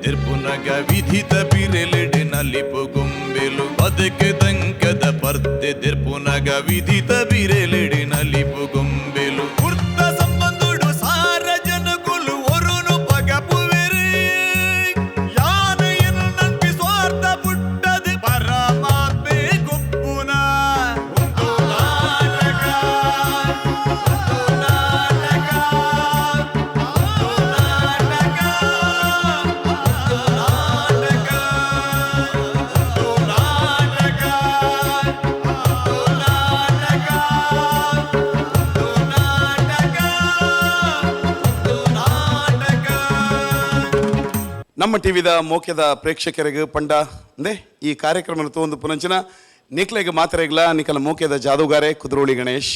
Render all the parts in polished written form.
ದೆರ್ಪುನಗ ವಿಧಿತ ಬಿರೆಲೆಡೆ ನಲಿಪು ಗೊಂಬೆಲು. ಬದುಕು ದಂಕದ ಪರ್ದೆ ದೆರ್ಪುನಗ ವಿಧಿತ ಬಿರೆಲೆಡೆ ನಲಿಪು ಗೊಂಬೆಲು. ಕುರ್ತ ಸಂಬಂಧುಡು ಸಾರ ಜನಕುಲು ಒರುನು ಪಗಪುವೆರು. ಯಾನ ಎನ್ನಂಪಿ ಸ್ವಾರ್ಥ ಪುಟ್ಟದು ಪರಮಾತ್ಮೆ ಗೊಪ್ಪುನ. ಉಂದು ನಾಟಕ, ಉಂದು ನಾಟಕ, ಉಂದು ನಾಟಕ, ಉಂದು ನಾಟಕ, ಉಂದು ನಾಟಕ, ಉಂದು ನಾಟಕ, ಉಂದು ನಾಟಕ, ಉಂದು ನಾಟಕ. ನಮ್ಮ ಟಿವಿದ ಮೋಕ್ಯದ ಪ್ರೇಕ್ಷಕರಿಗೆ ಪಂಡ ಅಂದೆ ಈ ಕಾರ್ಯಕ್ರಮ ತೋಂದು ಪುನಂಚಿನ ನಿಕ್ಲೆಗ್ ಮಾತ್ರೆಗ್ಲ ನಿಕಲ ಮೋಕ್ಯದ ಜಾದೂಗಾರೆ ಕುದ್ರೋಳಿ ಗಣೇಶ್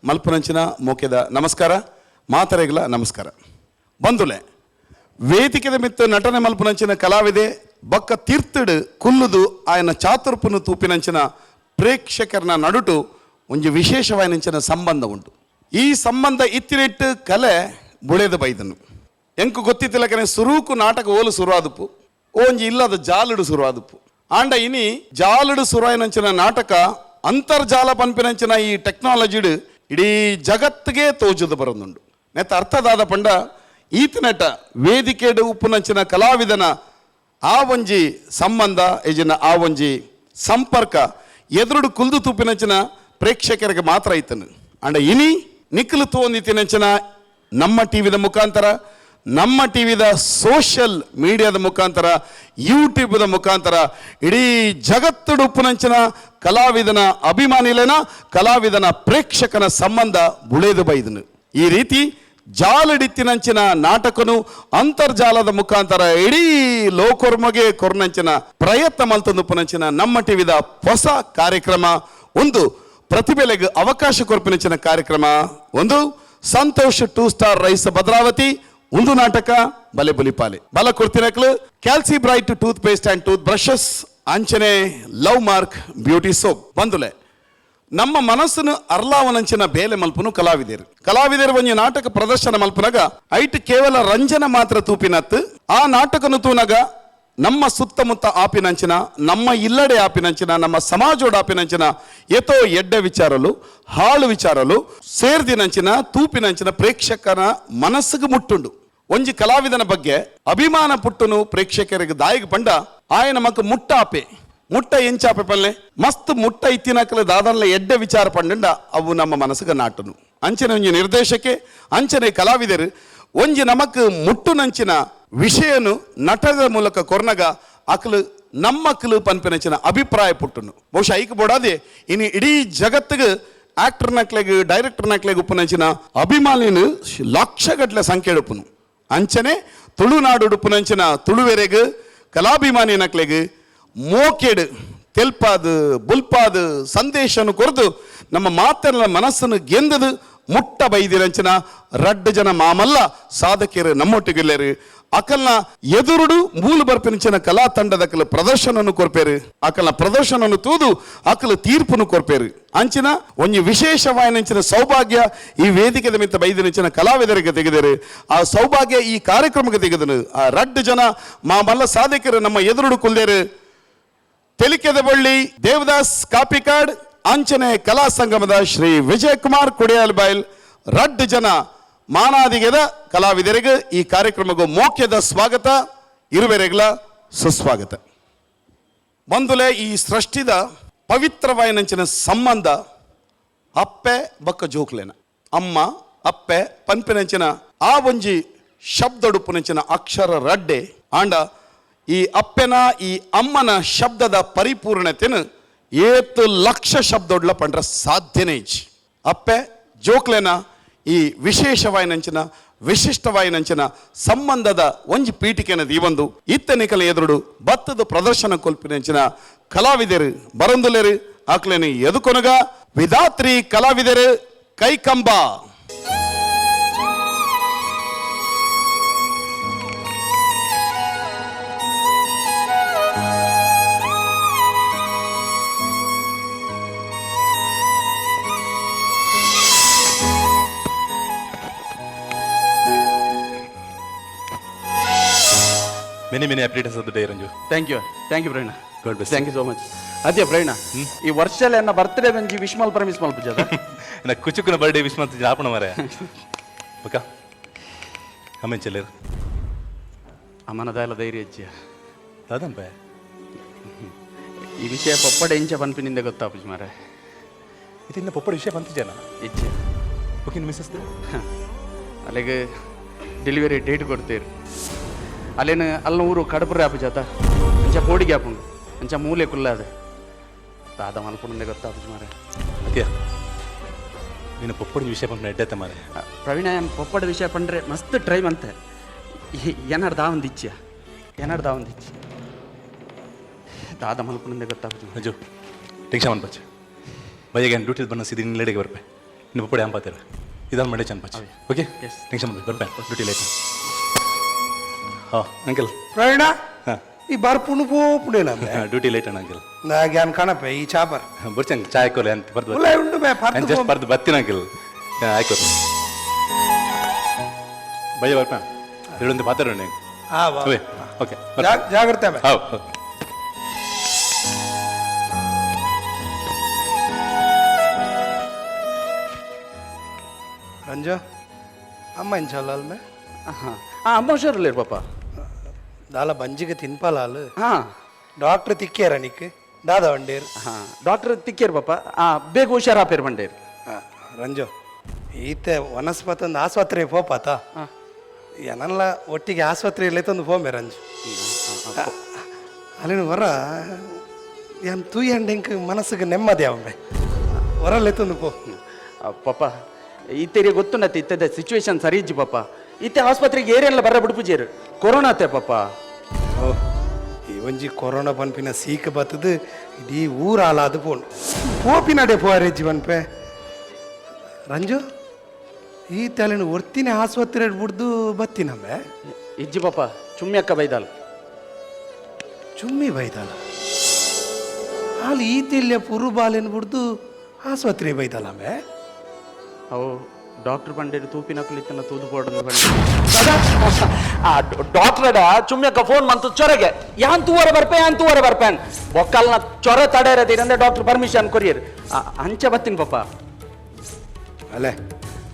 ಮಲ್ಪುನಂಚಿನ ಮೋಕ್ಯದ ನಮಸ್ಕಾರ, ಮಾತರೆಗ್ಲ ನಮಸ್ಕಾರ. ಬಂಧುಲೆ, ವೇದಿಕೆದ ಮಿತ್ತ ನಟನೆ ಮಲ್ಪುನಂಚಿನ ಕಲಾವಿದೆ ಬಕ್ಕ ತೀರ್ಥಡು ಕುಲ್ಲುದು ಆಯನ ಚಾತುರ್ಪುನು ತೂಪಿನಂಚಿನ ಪ್ರೇಕ್ಷಕರನ ನಡುಟು ಒಂಜಿ ವಿಶೇಷವಾಯಿನಂಚಿನ ಸಂಬಂಧ ಉಂಟು. ಈ ಸಂಬಂಧ ಇತ್ತಿನೆಟ್ಟು ಕಲೆ ಬುಳೆದ ಬೈದನು. ಎಂಕು ಗೊತ್ತಿತ್ತಿಲ್ಲಕನೆ ಸುರೂಕು ನಾಟಕ ಓಲು ಸುರುವಾದುಪ್ಪು, ಓಂಜಿ ಇಲ್ಲದ ಜಾಲುಡು ಸುರುವಾದುಪ್ಪು. ಆಂಡ ಇನಿ ಜಾಲುಡು ಸುರಾಯಿನಂಚಿನ ನಾಟಕ ಅಂತರ್ಜಾಲ ಪನ್ಪಿನಂಚಿನ ಈ ಟೆಕ್ನಾಲಜಿಡು ಇಡೀ ಜಗತ್ತಿಗೆ ತೋಜುದು ಬರೋದುಂಡು. ನೆತ್ತ ಅರ್ಥದಾದ ಪಂಡ ಈತನಟ ವೇದಿಕೆಡು ಉಪ್ಪುನಂಚಿನ ಕಲಾವಿದನ ಆ ಒಂಜಿ ಸಂಬಂಧ ಇಜಿನ ಆ ಒಂಜಿ ಸಂಪರ್ಕ ಎದುರುಡು ಕುಲ್ದು ತೂಪಿನಂಚಿನ ಪ್ರೇಕ್ಷಕರಿಗೆ ಮಾತ್ರ ಐತನು. ಅಂಡ ಇನಿ ನಿಕ್ಕಲು ತೋಂದಿತ್ತಿನಂಚಿನ ನಮ್ಮ ಟಿವಿದ ಮುಖಾಂತರ, ನಮ್ಮ ಟಿವಿದ ಸೋಷಿಯಲ್ ಮೀಡಿಯಾದ ಮುಖಾಂತರ, ಯೂಟ್ಯೂಬ್ದ ಮುಖಾಂತರ ಇಡೀ ಜಗತ್ತುಡು ಉಪ್ಪುನಂಚಿನ ಕಲಾವಿದನ ಅಭಿಮಾನಿಲೇನ ಕಲಾವಿದನ ಪ್ರೇಕ್ಷಕನ ಸಂಬಂಧ ಬುಳೆದು ಬೈದನು. ಈ ರೀತಿ ಜಾಲಡಿತ್ತಿನಂಚಿನ ನಾಟಕನು ಅಂತರ್ಜಾಲದ ಮುಖಾಂತರ ಇಡೀ ಲೋಕೊರ್ಮಗೆ ಕೊರ್ನಂಚಿನ ಪ್ರಯತ್ನ ಮಲ್ತೊಂದುಪ್ಪುನಂಚಿನ ನಮ್ಮ ಟಿವಿದ ಹೊಸ ಕಾರ್ಯಕ್ರಮ ಒಂದು ಪ್ರತಿಭೆಲೆಗೆ ಅವಕಾಶ ಕೊರ್ಪಿನಂಚಿನ ಕಾರ್ಯಕ್ರಮ ಒಂದು Santosh two star rice Bhadravati ಒಂದು ನಾಟಕ ಬಲೆ ಬುಲಿಪಾಲೆ. ಬಲ ಕೊಡ್ತಿನಕ್ಲು Calci Bright tooth paste and tooth brushes, ಅಂಚನೆ ಲವ್ ಮಾರ್ಕ್ ಬ್ಯೂಟಿ ಸೋಪ್. ಬಂದುಲೆ, ನಮ್ಮ ಮನಸ್ಸನ್ನು ಅರ್ಲಾವನಂಚಿನ ಬೇಲೆ ಮಲ್ಪುನು ಕಲಾವಿದರು. ಕಲಾವಿದರು ಒಂಜಿ ನಾಟಕ ಪ್ರದರ್ಶನ ಮಲ್ಪುನಗ ಐಟ್ ಕೇವಲ ರಂಜನ ಮಾತ್ರ ತೂಪಿನತ್ತು. ಆ ನಾಟಕನು ತೂನಗ ನಮ್ಮ ಸುತ್ತಮುತ್ತ ಆಪಿನಂಚಿನ, ನಮ್ಮ ಇಲ್ಲಡೆ ಆಪಿನಂಚಿನ, ನಮ್ಮ ಸಮಾಜೋಡ ಆಪಿನಂಚಿನ ಏತೋ ಎಡ್ಡೆ ವಿಚಾರಲು, ಹಾಳು ವಿಚಾರಲು ಸೇರ್ದಿನಂಚಿನ ತೂಪಿನಂಚಿನ ಪ್ರೇಕ್ಷಕನ ಮನಸ್ಸಿಗೆ ಮುಟ್ಟುಂಡು. ಒಂಜಿ ಕಲಾವಿದನ ಬಗ್ಗೆ ಅಭಿಮಾನ ಪುಟ್ಟುನು ಪ್ರೇಕ್ಷಕರಿಗೆ ದಾಯಿಗೆ ಪಂಡ ಆಯನ ಮಕ್ಕ ಮುಟ್ಟ ಆಪೆ ಮುಟ್ಟ ಎಂಚಾಪೆ ಪಲ್ಲೆ ಮಸ್ತ್ ಮುಟ್ಟ ಇತ್ತಿನಕಲೆ ದಾದನ್ಲ ಎಡ್ಡೆ ವಿಚಾರ ಪಂಡಂಡ ಅವು ನಮ್ಮ ಮನಸ್ಸಿಗೆ ನಾಟನು. ಅಂಚನೆ ಒಂಜಿ ನಿರ್ದೇಶಕ್ಕೆ ಅಂಚನೆ ಕಲಾವಿದರು ಒಂಜಿ ನಮಕ್ ಮುಟ್ಟುನಂಚಿನ ವಿಷಯನು ನಟದ ಮೂಲಕ ಕೊರ್ನಗ ಅಕಲು ನಮ್ಮಕ್ಲು ಪನ್ಪಿನಂಚಿನ ಅಭಿಪ್ರಾಯ ಪುಟ್ಟುನು. ಬಹುಶಃ ಐಕ್ ಬೋಡಾದೆ ಇನ್ನು ಇಡೀ ಜಗತ್ತಿಗೆ ಆಕ್ಟರ್ ನಕ್ಲೆಗ್ ಡೈರೆಕ್ಟರ್ ನಕ್ಲೆಗ್ ಉಪ್ಪುನಂಚಿನ ಅಭಿಮಾನಿನ ಲಕ್ಷಗಟ್ಲೆ ಸಂಖ್ಯೆ ಉಪ್ಪುನು. ಅಂಚನೆ ತುಳುನಾಡು ಉಪ್ಪುನಂಚಿನ ತುಳುವೆರೆಗ್ ಕಲಾಭಿಮಾನಿ ನಕ್ಲೆಗ್ ಮೋಕೆಡ್ ತೆಲ್ಪಾದು ಬುಲ್ಪಾದು ಸಂದೇಶನು ಕೊರ್ದು ನಮ್ಮ ಮಾತನ್ನ ಮನಸ್ಸನ್ನು ಗೆಂದದು ಮುಟ್ಟ ಬೈದಿರಂಚಿನ ರಡ್ಡು ಜನ ಮಾಮಲ್ಲ ಸಾಧಕಿಯರು ನಮ್ಮೊಟ್ಟಿಗಿಲ್ಲೇರು. ಅಕಲ್ನ ಎದುರುಡು ಮೂಲು ಬರ್ಪಿನಂಚಿನ ಕಲಾ ತಂಡದ ಅಕಲ ಪ್ರದರ್ಶನವನ್ನು ಕೊರ್ಪೇರು. ಅಕಲ್ನ ಪ್ರದರ್ಶನವನ್ನು ತೂದು ಅಕಲ ತೀರ್ಪುನು ಕೊರ್ಪೇರು. ಅಂಚಿನ ಒಂಜಿ ವಿಶೇಷವಾಯಿನಂಚಿನ ಸೌಭಾಗ್ಯ ಈ ವೇದಿಕೆದ ಮಿತ್ತ ಬೈದಿನಂಚಿನ ಕಲಾವಿದರಿಗೆ ತೆಗೆದರು. ಆ ಸೌಭಾಗ್ಯ ಈ ಕಾರ್ಯಕ್ರಮಕ್ಕೆ ತೆಗೆದನು. ಆ ರಡ್ಡು ಜನ ಮಾಮಲ್ಲ ಸಾಧಕರು ನಮ್ಮ ಎದುರುಡು ಕುಲ್ದೇರು. ತೆಲಿಕೆದ ಬಳ್ಳಿ ದೇವದಾಸ್ ಕಾಪಿಕಾಡ್, ಅಂಚನೆ ಕಲಾ ಸಂಗಮದ ಶ್ರೀ ವಿಜಯಕುಮಾರ್ ಕುಡಿಯಾಲ್ ಬೈಲ್. ರಡ್ಡು ಜನ ಮಾನಾದಿಗೆದ ಕಲಾವಿದರಿಗೆ ಈ ಕಾರ್ಯಕ್ರಮಕ್ಕೆ ಮೋಕ್ಯದ ಸ್ವಾಗತ, ಇರುವೆರೆಗ್ಲ ಸುಸ್ವಾಗತ. ಬಂದುಲೆ, ಈ ಸೃಷ್ಟಿದ ಪವಿತ್ರವಾಯಿನಂಚಿನ ಸಂಬಂಧ ಅಪ್ಪೆ ಬಕ್ಕ ಜೋಕ್ಲೇನ. ಅಮ್ಮ ಅಪ್ಪೆ ಪನ್ಪಿನಂಚಿನ ಆ ಒಂಜಿ ಶಬ್ದಡುಪ್ಪುನಂಚಿನ ಅಕ್ಷರ ರಡ್ಡೆ. ಆಂಡ ಈ ಅಪ್ಪೆನ ಈ ಅಮ್ಮನ ಶಬ್ದದ ಪರಿಪೂರ್ಣತೆನು ಏತು ಲಕ್ಷ ಶಬ್ದೊಡ್ಲ ಪಂಡ್ರ ಸಾಧ್ಯನೇ ಇಜ್ಜಿ. ಅಪ್ಪೆ ಜೋಕ್ಲೆನ ಈ ವಿಶೇಷವಾಯಿನಂಚಿನ ವಿಶಿಷ್ಟವಾಯಿನಂಚಿನ ಸಂಬಂಧದ ಒಂಜಿ ಪೀಠಿಕೆನ ದೀವೊಂದು ಇತ್ತನಿಕಲ ಎದುರುಡು ಭತ್ತದ ಪ್ರದರ್ಶನ ಕೊಲ್ಪಿನಂಚಿನ ಕಲಾವಿದರು ಬರಂದುಲೇರು. ಆಕ್ಲೇನು ಎದುಕೊನಗ ವಿಧಾತ್ರಿ ಕಲಾವಿದರು Kaikamba. Many many happy returns of the day Ranju. Thank you, thank you Praveen. God bless. Thank you so much. ಅದೇ ಪ್ರವೀಣ, ಈ ವರ್ಷಲ್ಲ ಎನ್ನ birthday ಒಂಜಿ wish ಮಲ್ಪ miss ಮಲ್ಪುಜದ? ನಾ ಕುಚುಕುನ ಬರ್ಡೇ ವಿಶ್ ಮಾಡ್ತಿದ್ದೆ ಆಪಣ ಮಾರೆ. ಬಕ್ಕ ಅಮ್ಮೆನ್ ಚೆಲ್ಲೇರು. ಅಮ್ಮನ ದಾಲ ಧೈರ್ಯ ಅಜ್ಜಿಯ. ದಾದನ್ಪ ಈ ವಿಷಯ ಪಪ್ಪಡೆ ಇಂಚ ಪನ್ಪಿನಿಂದ ಗೊತ್ತಾಪುಜಿ ಮಾರೆ. ಇದು ಇನ್ನ ಪಪ್ಪಡ ವಿಷಯ ಬಂತಿಜನ? ಇಚ್ಛೆ. ಓಕೆ, ಮಿಸ್ಸಸ್ ಅಲ್ಲಿಗೆ ಡೆಲಿವರಿ ಡೇಟ್ ಕೊಡ್ತೀರಿ. ಅಲ್ಲೇನು ಅಲ್ಲ ಊರು ಕಡಪುರ ಆಪುಜಾತ, ಅಂಚ ಪೋಡಿಗೆ ಆಪುಂಡು, ಅಂಚ ಮೂಲೆ ಕುಲ್ಲಾದೆ ದಾದ ಮಲ್ಪುಂಡೆ ಗೊತ್ತಾಪುಜಿ ಮಾರೆ. ಅತಿಯ ನೀನು ಪಪ್ಪಡ ವಿಷಯ ಪಂಪಿನ ಎಡ್ಡೆತ್ತ ಮಾರೆ. ಪ್ರವೀಣ, ಏನು ಪಪ್ಪಡ ವಿಷಯ ಪಂಡ್ರೆ ಮಸ್ತ್ ಟ್ರೈ ಮಂತೆ. ಏನಾರು ದಾ ಒಂದು ಇಚ್ಛೆ, ಏನಾರು ದಾ ಒಂದು ಇಚ್ಛೆ, ದಾದ ಮಲ್ಪುಂಡೆ ಗೊತ್ತಾಪುಜಿ ಮಾರೆ. ಅಂಜು ಟೆನ್ಷನ್ ಅನ್ಪಚ್ಚ ಬೈಗೆ ಡ್ಯೂಟಿ ಬಣ್ಣ ಸೀದಿ ನಿನ್ನ ಲೇಡಿಗೆ ಬರ್ಪೆ. ನಿನ್ನ ಪಪ್ಪಡೆ ಅಂಪಾತೀರ ಇದಾದ ಮಂಡೆ ಚಂದ ಪಚ್ಚ. Okay. Yes. Tension ಬಂದು ಬರ್ಪೆ ಡ್ಯೂಟಿ ಲೇಟ್. ಹಾಂ ಅಂಕಲ್. ಪ್ರವೀಣ. ಹಾಂ. ಈ ಬರ್ಪುಣು ಪೋಪುಣೇನ? ಡ್ಯೂಟಿ ಲೇಟ್ ಅಣ್ಣ ಅಂಕಲ್. ನಾಗ್ಯಾನ್ ಕಾಣಪೆ ಈ ಚಾಪರ್. ಬರ್ಚಂಗ್ ಚಾಯ್ ಹಾಕೋಲೆ ಅಂತ ಬರ್ದು. ಉಲ್ಲ ಉಂಡು ಬೇ ಪರ್ದು. ಜಸ್ಟ್ ಬರ್ದು ಬರ್ತೀನಿ ಅಂಕಲ್, ಹಾಕೋರು ಬಯ್ಯ ಬರ್ಪ ಎರಡೊಂದು ಪಾತ್ರ. ಹಾ ಬಾ. ಓಕೆ. ಜಾಗ್ರತೆ ಬೇ. ಹೌದು. ರಂಜು, ಅಮ್ಮ ಇಂಚಲ್ಲ ಅಲ್ಮೆ? ಹಾಂ ಹಾಂ, ಅಮ್ಮ ಹುಷಾರಿಲ್ಲ ಪಾಪ. ದಾಲ ಬಂಜಿಗೆ ತಿನ್ಪಲ ಅಲ್ಲ? ಹಾಂ. ಡಾಕ್ಟ್ರ್ ತಿಕ್ಕಿಯಾರ ನಿಕ್ ದಾದ ವಂಡೇರ್? ಹಾಂ, ಡಾಕ್ಟರ್ ತಿಕ್ಕೇರು ಪಾಪ. ಹಾಂ, ಬೇಗ ಹುಷಾರಾಪೇರು ಬಂಡೇರು. ರಂಜು, ಈತೆ ವನಸ್ಪತಂದು ಆಸ್ಪತ್ರೆ ಪೋಪಾತ ಏನಲ್ಲ, ಒಟ್ಟಿಗೆ ಆಸ್ಪತ್ರೆಯಲ್ಲಿ ತಂದು ಪೋಮೆ ರಂಜು. ಅಲ್ಲಿನ ಹೊರ ಏನ್ ತೂಯಂಡ್ ಎಂಕ್ ಮನಸ್ಸಿಗೆ ನೆಮ್ಮದಿ ಅವಮ್ಮೆ ಹೊರಲ್ಲೇ ತಂದು ಪೋ. ಪಾಪ, ಇತ್ತೆರಿಗೆ ಗೊತ್ತುಂಡತ್ತೆ ಇತ್ತದ ಸಿಚುವೇಶನ್ ಸರಿ ಇಜ್ಜಿ ಪಾಪ. ಇತ್ತೆ ಆಸ್ಪತ್ರೆಗೆ ಏರಿಯಲ್ಲ ಬರ ಬಿಡುಪುಜೇರು, ಕೊರೋನಾ ಅತ್ತೆ ಪಾಪ. ಓ, ಈ ಒಂಜಿ ಕೊರೋನಾ ಪನ್ಪಿನ ಸೀಕ್ ಬತ್ತದು ಇಡೀ ಊರು ಹಾಲಾದು ಪೋಂಡು ಪೋಪಿನಡೆ ಪೋರೆ ಜೀವನ್ಪೆ. ರಂಜು, ಈ ತಲೆನ ಒರ್ತಿನ ಆಸ್ಪತ್ರೆ ಬಿಡ್ದು ಬತ್ತಿನಮ್ಮೆ? ಇಜ್ಜಿ ಪಾಪ, ಚುಮ್ಮಿ ಅಕ್ಕ ಬೈದಾಲ್. ಚುಮ್ಮಿ ಬೈದಾಲ? ಅಲ್ಲಿ ಈ ತೆಲ್ಯ ಪುರು ಬಾಲೆನ್ ಬಿಡ್ದು ಆಸ್ಪತ್ರೆ ಬೈದಾಲಮ್ಮೆ? ಅವು ಡಾಕ್ಟರ್ ಬಂಡೇರು ತೂಪಿನ ಕುಲಿತನ ತೂದು ಬೋರ್ಡ್ ಬಂಡೆ. ಆ ಡಾಕ್ಟರ್ ಚುಮ್ಮಿ ಅಕ್ಕ ಫೋನ್ ಮಂತು ಚೊರಗೆ, ಯಾನ್ ತೂವರ ಬರ್ಪೆ, ಯಾನ್ ತೂವರ ಬರ್ಪೇನ್ ಬೊಕ್ಕಲ್ನ ಚೊರ ತಡೆ ಇರೋದಿರಂದ್ರೆ doctor permission courier ಅಂಚೆ ಬತ್ತೀನಿ ಪಾಪ. ಅಲೆ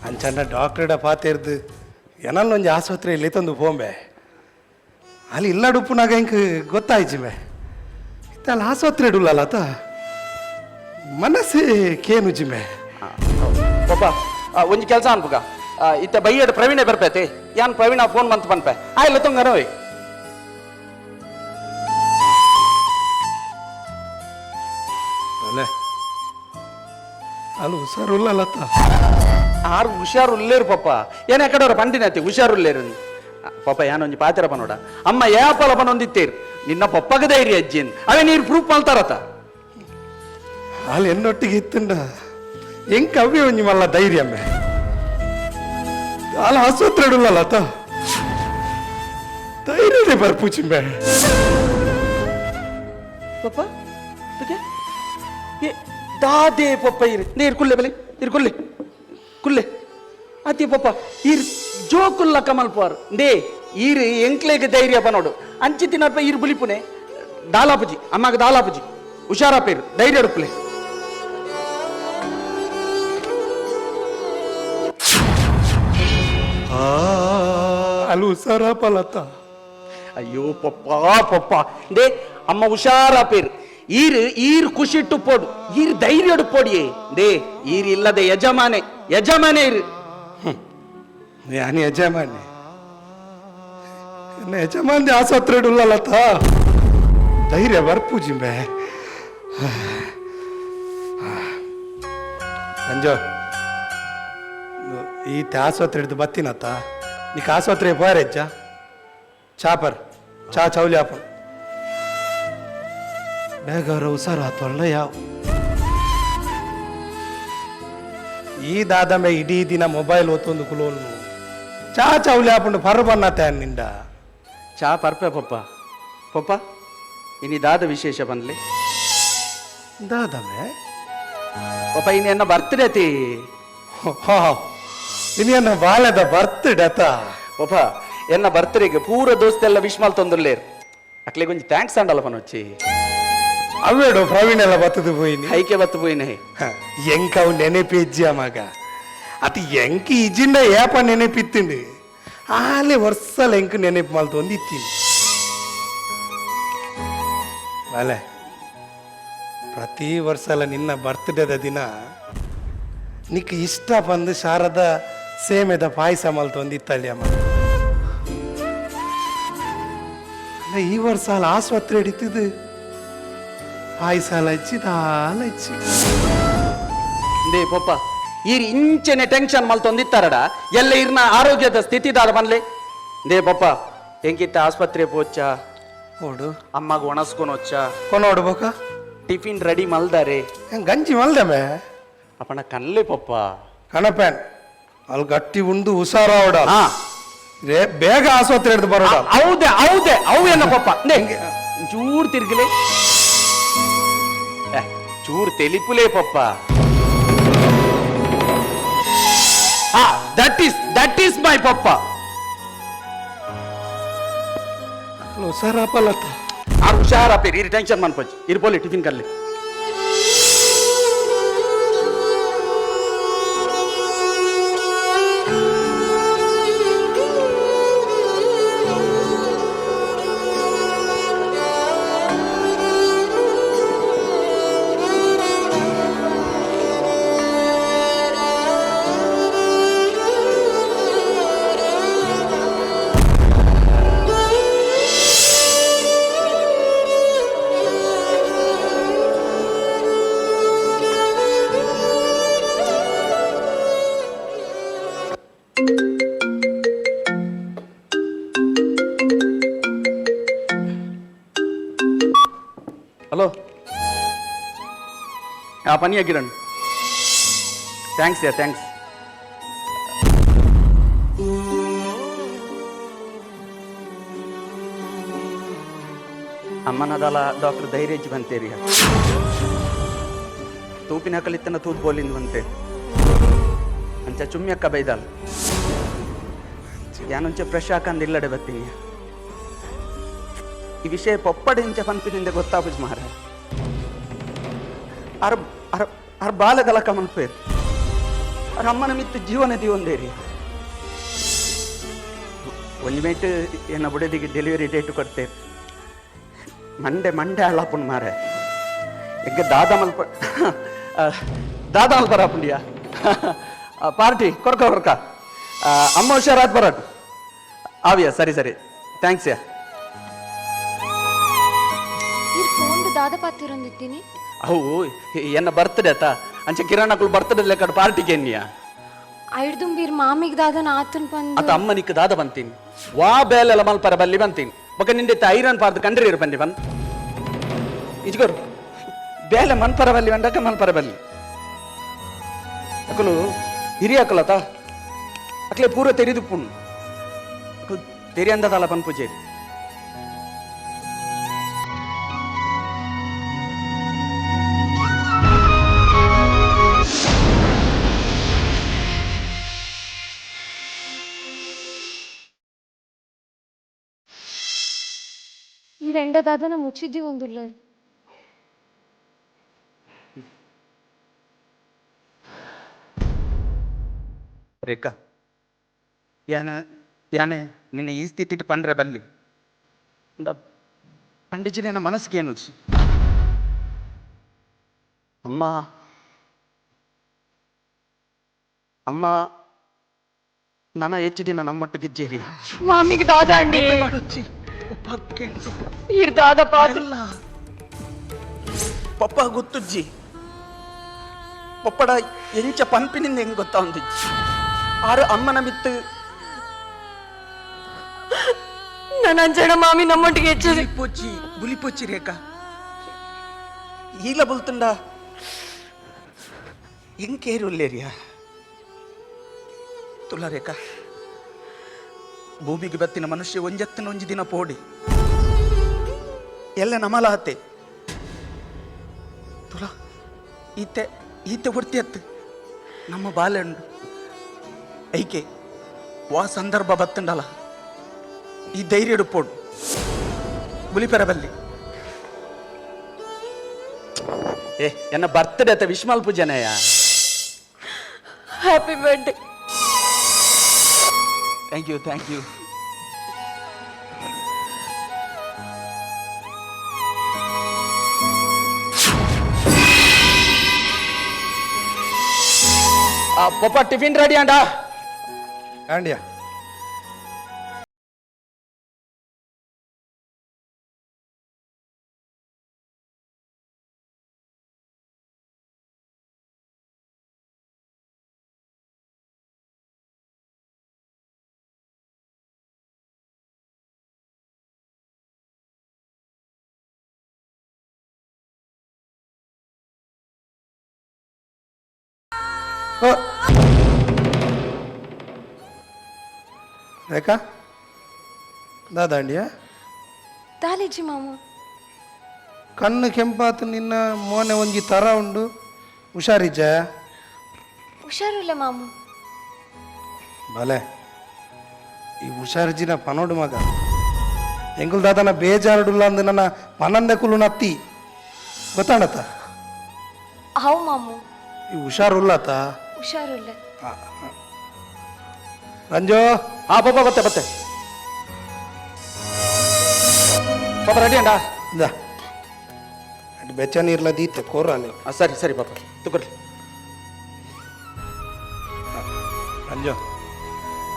ಅಂಚಂಡ ಡಾಕ್ಟರ್ಡ ಪಾತಿರ್ದು ಏನಲ್ಲ ಒಂಜಿ ಆಸ್ಪತ್ರೆಯಲ್ಲಿ ತಂದು ಪೋಂಬೆ. ಅಲ್ಲಿ ಇಲ್ಲಡುಪ್ಪುನಾಗ ಇಂಕ್ ಗೊತ್ತಾಯ್ತು ಮೇ ಇತ್ತ ಅಲ್ಲಿ ಆಸ್ಪತ್ರೆ ಇಡುಲ್ಲಲ್ಲ ಆತ ಮನಸ್ಸೇ ಕೇನು ಜಿಮೆ. ಪಾಪ, ಒಂಜಿ ಕೆಲಸ ಅನ್ಪುಗ. ಇತ್ತ ಬೈಯಡ್ ಪ್ರವೀಣೆ ಬರ್ಪೈತೆ, ಯಾನ್ ಪ್ರವೀಣ ಫೋನ್ ಮಂತ್ ಪನ್ಪೆ ಆಯ್ಲ ತುಂಗನೋಯ್. ಅಲೆ ಅಲ್ಲಿ ಹುಷಾರುಲ್ಲತ್ತ? ಆರು ಹುಷಾರುಲ್ಲೇರು ಪಾಪ. ಏನೇ ಕಡೆಯವ್ರ ಪಂಡಿನತಿ ಹುಷಾರುಲ್ಲೇರು ಪಾಪ. ಯಾನೊಂಜಿ ಪಾತಿರ ಪನೋಡ ಅಮ್ಮ ಏಪಲ ಪನೊಂದಿತ್ತೇರು ನಿನ್ನ ಪಪ್ಪಗ ಧೈರ್ಯ ಅಜ್ಜಿನ್ ಅವೇ ನೀರು ಪ್ರೂಫ್ ಮಲ್ತಾರತ. ಅಲ್ಲಿ ಎನ್ನೊಟ್ಟಿಗೆ ಇತ್ತಂಡ ಎಂಕ್ ಅವೇ ಒಂಜಿ ಮಲ್ಲ ಧೈರ್ಯ ಅಮ್ಮೆ. ಅಲ್ಲಿ ಆಸ್ಪತ್ರೆ ಇಡುಲ್ಲತ್ತ ಧೈರ್ಯದೇ ಬರ್ಪುಚಿಂಬೆ. ಪಪ್ಪ ತುಕೆ ಏ ದಾದೆ ಪಪ್ಪ, ಇರು ನೀರು ಕುಲ್ಲೆ ಬಲೆ, ಇರು ಕುಲ್ಲೆ ಕುಲ್ಲೆ ಅತಿ ಪಪ್ಪ. ಇರ್ ಜೋಕುಲ್ಲ ಕಮಲ್ ಪೋರ್ they ಈರು ಎಂಕ್ಲೇಗ್ ಧೈರ್ಯ ಪನೋಡು ಅಂಚಿ ತಿನ್ನಪ್ಪ. ಈರು ಬುಲಿಪುನೆ ದಾಲಾಪುಜಿ, ಅಮ್ಮಗ ದಾಲಾಪುಜಿ, ಹುಷಾರಾಪೇರು, ಧೈರ್ಯ ಉಡುಪುಲೆ. ಅಲ್ಲಿ ಹುಷಾರಪ್ಪಲತ್ತ? ಅಯ್ಯೋ ಪಪ್ಪ ಪಪ್ಪ, they ಅಮ್ಮ ಹುಷಾರಾಪೇರು. ಈರು ಈರು ಖುಷಿಟ್ಟು ಪೋಡು, ಈರು ಧೈರ್ಯ ಪೋಡಿಯೇ. They ಈರು ಇಲ್ಲದೆ ಯಜಮಾನೆ ಯಜಮಾನೆ ಇರು. ಯಾನಿ ಯಜಮಾನಿ, ಎನ್ನ ಯಜಮಾನ್ದಿ ಆಸ್ಪತ್ರೆ ಇಡುಲ್ಲತ್ತ ಧೈರ್ಯ ಬರ್ಪುಜಿಂಬೆ. ಅಂಜೋ, ಈ ಆಸ್ಪತ್ರೆ ಹಿಡಿದು ಬತ್ತಿನತ್ತ ನೀಕ್ ಆಸ್ಪತ್ರೆ ಪೋರೆಜ್ಜ ಚಾಪರ್ ಚಾ ಚೌಲಿ ಆಪ ಬೇಗ ಹುಷಾರಾತೊಳ್ಳ ಯಾವ. ಈ ದಾದಮೆ ಇಡೀ ದಿನ ಮೊಬೈಲ್ ಒತ್ತೊಂದು ಕುಲೋನು ಚಾ ಚೌಲಿ ಆಪುಂಡು ಪರ್ ಬನ್ನತ್ತೆ ನಿಂಡ. ಚಾ ಪರ್ಪೆ ಪಪ್ಪ. ಪಪ್ಪ, ಇನಿ ದಾದ ವಿಶೇಷ ಬನ್ಲಿ? ದಾದಮೆ? ಪಪ್ಪ, ಇನ್ನು ಎನ್ನ ಬರ್ತ್ಡೇ ತಿ. ನಿನ್ನ ಬಾಲ್ಯದ ಬರ್ತ್ಡೇ ಅತ? ಪಪ್ಪ, ಎನ್ನ ಬರ್ತ್ಡೇಗೆ ಪೂರ ದೋಸ್ತೆಲ್ಲ ವಿಶ್ ಮಲ್ತೊಂದುಲ್ಲೇರು. ಅಕ್ಲೆ ಗೊಂಜಿ thanks ಅಂಡಲ್ಲ ಪನೊಚ್ಚಿ. ಅವೇಡು ಪ್ರವೀಣ್ ಎಲ್ಲ ಬತ್ತದು ಪೋಯಿನಿ. ಹೈಕೆ ಬತ್ತು ಪೋಯಿನಿ. ಎಂಕ ಅವು ನೆನಪಿಜ್ಜಿ ಮಗ ಅತಿ ಎಂಕ್ ಇಜಿಂಡ ಏಪ ನೆನಪಿತ್ತಿಂಡು ಆಲೆ ವರ್ಷಲ ಎಂಕ್ ನೆನಪು ಮಲ್ತೊಂದು ಇತ್ತೀನಿ. ಅಲೆ ಪ್ರತಿ ವರ್ಷಲ ನಿನ್ನ ಬರ್ತ್ಡೇದ ದಿನ ನಿಕ್ ಇಷ್ಟ ಬಂದು ಶಾರದ ಸೇಮೆದ ಪಾಯಸ ಮಲ್ತೊಂದು ಇತ್ತಲ್ಲಿ ಅಮ್ಮ. ಅಲ್ಲ ಈ ವರ್ಷ ಅಲ್ಲ ಆಸ್ಪತ್ರೆ ಹಿಡಿತಿದ್ದು ಪಾಯಸ ಹಚ್ಚಿ ದಾಲ ಹಚ್ಚಿ. ಇಂದೇ ಪಪ್ಪ ಈರ್ ಇಂಚೆನೆ ಟೆನ್ಷನ್ ಮಲ್ತೊಂದಿತ್ತಾರಡ ಎಲ್ಲ ಇರ್ನ ಆರೋಗ್ಯದ ಸ್ಥಿತಿ ದಾದ ಬನ್ಲೆ. ಇಂದೇ ಪಪ್ಪ ಎಂಕಿತ್ತ ಆಸ್ಪತ್ರೆ ಪೋಚ ಓಡು ಅಮ್ಮಗ ಒಣಸ್ಕೊನೊಚ್ಚ ಕೊನೋಡ್ಬೋಕ ಟಿಫಿನ್ ರೆಡಿ ಮಲ್ದಾರೆ. ಗಂಜಿ ಮಲ್ದಮೆ. ಅಪ್ಪಣ ಕನ್ಲೆ ಪಪ್ಪ. ಕಣಪೇನ್ ಅಲ್ಲಿ ಗಟ್ಟಿ ಉಂಡು ಹುಷಾರಾವಡ ಹಾ ರೇ ಬೇಗ ಆಸ್ಪತ್ರೆ ಹಿಡಿದು ಬರೋಡ. ಹೌದೆ ಹೌದೆ ಅವು ಏನ ಪಪ್ಪ ಚೂರ್ ತಿರ್ಗಲೆ ಚೂರ್ ತೆಲಿಪುಲೇ ಪಪ್ಪ. That is my ಪಪ್ಪ. ಅಲ್ಲಿ ಹುಷಾರಪ್ಪಲ್ಲತ್ತ. ಆ ಹುಷಾರಪ್ಪ ಇರ್ ಟೆನ್ಷನ್ ಮನ್ಪಚ್ಚಿ ಇರ್ ಪೋಲಿ ಟಿಫಿನ್ ಕಲ್ಲಿ. ಹಲೋ ಆ ಪನಿಯ ಕಿರಣ್ thanks ಯಾ thanks. ಅಮ್ಮನದಲ ಡಾಕ್ಟರ್ ಧೈರ್ಯಜ್ ಬಂತೇರಿ ತೂಪಿನ ಕಲಿತನ ತೂತ್ ಬೋಲಿಂದ ಬಂತೆ ಅಂಚ ಚುಮ್ಮಿಯಕ್ಕ ಬೈದಾಲ್ ಯಾನೊಂಚ ಫ್ರೆಶ್ ಹಾಕಂದು ಇಲ್ಲಡೆ ಬರ್ತೀನಿ. ಈ ವಿಷಯ ಪೊಪ್ಪಡೆ ಇಂಚ ಪನ್ಪಿನಿಂದ ಗೊತ್ತಾಪುಜ್ ಮಾರ ಅರ್ ಅರ್ ಅರ್ ಬಾಲಗಲಕ ಮನ್ಪೇರು ಅರ್ ಅಮ್ಮನ ಮಿತ್ತು ಜೀವನ ದೀವೊಂದೇರಿ. ಒಂಜಿ ಮೇಟ್ ಎನ್ನ ಬುಡದಿಗೆ ಡೆಲಿವರಿ ಡೇಟ್ ಕೊಡ್ತೇವೆ ಮಂಡೆ ಮಂಡೆ ಅಳ್ಳಾಪುಂಡು ಮಾರೆ ಎಗ್ಗ ದಾದ ಮಲ್ಪ ದಾದ ಮಲ್ಪರ ಪುಂಡಿಯ ಪಾರ್ಟಿ ಕೊರ್ಕ ಕೊರ್ಕ ಅಮ್ಮ ಹುಷಾರಾತ್ ಬರಟ್ ಆವಿಯ ಸರಿ ಸರಿ thanks ಯಾ. ಇರ್ ಫೋನ್ ದಾದ ಪಾತಿರೊಂದಿತ್ತೀನಿ. ಅವು ಎನ್ನ ಬರ್ತಡೆ ಆತ ಅಂಚೆ ಕಿರಣಕ್ಕಳು ಬರ್ತಡೆ ಲೆಕ್ಕಡ್ ಪಾರ್ಟಿಗೆ ಎನ್ನಿಯ. ಐಡ್ದುಂಬೀರ್ ಮಾಮಿಗ್ ದಾದನ ಆತನ್ ಅತ ಪಂದು. ಅಮ್ಮನಿಕ್ ದಾದ ಬಂತೀನಿ ವಾ ಬೇಲೆಲ್ಲ ಮಲ್ಪರ ಬಲ್ಲಿ ಬಂತೀನಿ ಬೊಕ ನಿಂದೆತ್ತ ಐರನ್ ಪಾರ್ದು ಕಂಡ್ರಿ ಬನ್ನಿ ಬನ್ ಇಜ್ಗೋರು ಬೇಲೆ ಮನ್ಪರ ಬಲ್ಲಿ ಬಂಡಕ ಮನ್ಪರ ಬಲ್ಲಿ ಅಕಲು ಹಿರಿಯ ಅಕಲತ ಅಕ್ಲೆ ಪೂರ ತೆರಿದು ಪುಣ್ ಅಕಲು ತೆರಿಯಂದದಲ್ಲ ಪನ್ಪುಜೇರಿ. ಈ ರೆಂಡ ದಾದನ ಮುಚ್ಚಿದ್ದಿ ಒಂದುಲ್ಲ. ರೇಖಾ ಯಾನ ಯಾನೆ ನಿನ್ನ ಈ ಸ್ಥಿತಿಟ್ ಪಂಡ್ರೆ ಬಲ್ಲಿ ಪಂಡಿಜಿನ ಮನಸ್ಸಿಗೆ ಏನು ಅಮ್ಮ ಅಮ್ಮ ನನ್ನ ಹೆಚ್ಚು ದಿನ ನಮ್ಮೊಟ್ಟಿಗೆ ಮಾಮಿಗ್ ದಾದ ಅಂಡಿ ಈರ್ ದಾದ ಪಾತ್ರ. ಪಪ್ಪ ಗೊತ್ತುಜ್ಜಿ ಪಪ್ಪಡ ಎಂಚ ಪನ್ಪಿನಿಂದ ಹೆಂಗ್ ಗೊತ್ತಾ ಒಂದಿಜ್ಜಿ ಆರು ಅಮ್ಮನ ಮಿತ್ತು. ನನ್ನ ಅಂಜಣ ಮಾಮಿ ನಮ್ಮೊಟ್ಟಿಗೆ ಹೆಚ್ಚು ಬುಲಿಪೊಚ್ಚಿ ಬುಲಿಪೊಚ್ಚಿ ರೇಖಾ ಈಲ ಬುಲ್ತುಂಡ ಎಂಕೇರುಲ್ಲೇರಿಯ ತುಲ ರೇಖಾ ಭೂಮಿಗೆ ಬತ್ತಿನ ಮನುಷ್ಯ ಒಂಜತ್ತಿನ ಒಂಜಿ ದಿನ ಪೋಡಿ ಎಲ್ಲ ನಮಲಾತೆ ತುಲ ಈತೆ ಈತೆ ಹೊರ್ತಿ ಅತ್ತು ನಮ್ಮ ಬಾಲೆಂಡು ಐಕೆ ವಾ ಸಂದರ್ಭ ಬತ್ತುಂಡಲ ಈ ಧೈರ್ಯ ಪೋಡು. ಬುಲಿಪೆರ ಬಲ್ಲಿ. ಏ ಎನ್ನ ಬರ್ತ್ಡೇ ಅತ್ತ ವಿಶ್ ಮಲ್ಪುಜನಯ್ಯ. Happy birthday. Thank you, thank you. ಪಪ್ಪ ಟಿಫಿನ್ ರೆಡಿ ಅಂಡಾ? ಆಂಡಿಯಾ. ರೇಖಾ, ದಾದಾಂಡಿಯಾ? ದಾಲೇಜಿ ಮಾಮ. ಕಣ್ಣು ಕೆಂಪಾತು, ನಿನ್ನ ಮೋನೆ ಒಂಜಿ ತರ ಉಂಡು, ಹುಷಾರಿಜ್ಜ? ಹುಷಾರಿಲ್ಲ ಮಾಮ. ಭಲೆ, ಈ ಹುಷಾರಿಜಿನ ಪನೋಡು ಮಗ. ಎಂಗುಲ್ ದಾದನ ಬೇಜಾರುಡುಲ್ಲ ಅಂದು ನನ್ನ ಪನಂದ ಕುಲು ನತ್ತಿ ಗೊತ್ತಾಣತ್ತ? ಹಾವು ಮಾಮು. ಈ ಹುಷಾರುಲ್ಲತ? ಹುಷಾರಿಲ್ಲ. ರಂಜೋ. ಹಾ ಪಪ್ಪ, ಬತ್ತೆ ಬತ್ತೆ ಪಾಪ. ರೆಡಿ ಅಂಡಾ? ಇಂದ ಅಟ್ ಬೆಚ್ಚ ನೀರ್ಲ ದೀತೆ ಕೋರಾಲೆ. ಸರಿ ಸರಿ ಪಾಪ, ತುಕೊರ್ಲಿ. ರಂಜೋ,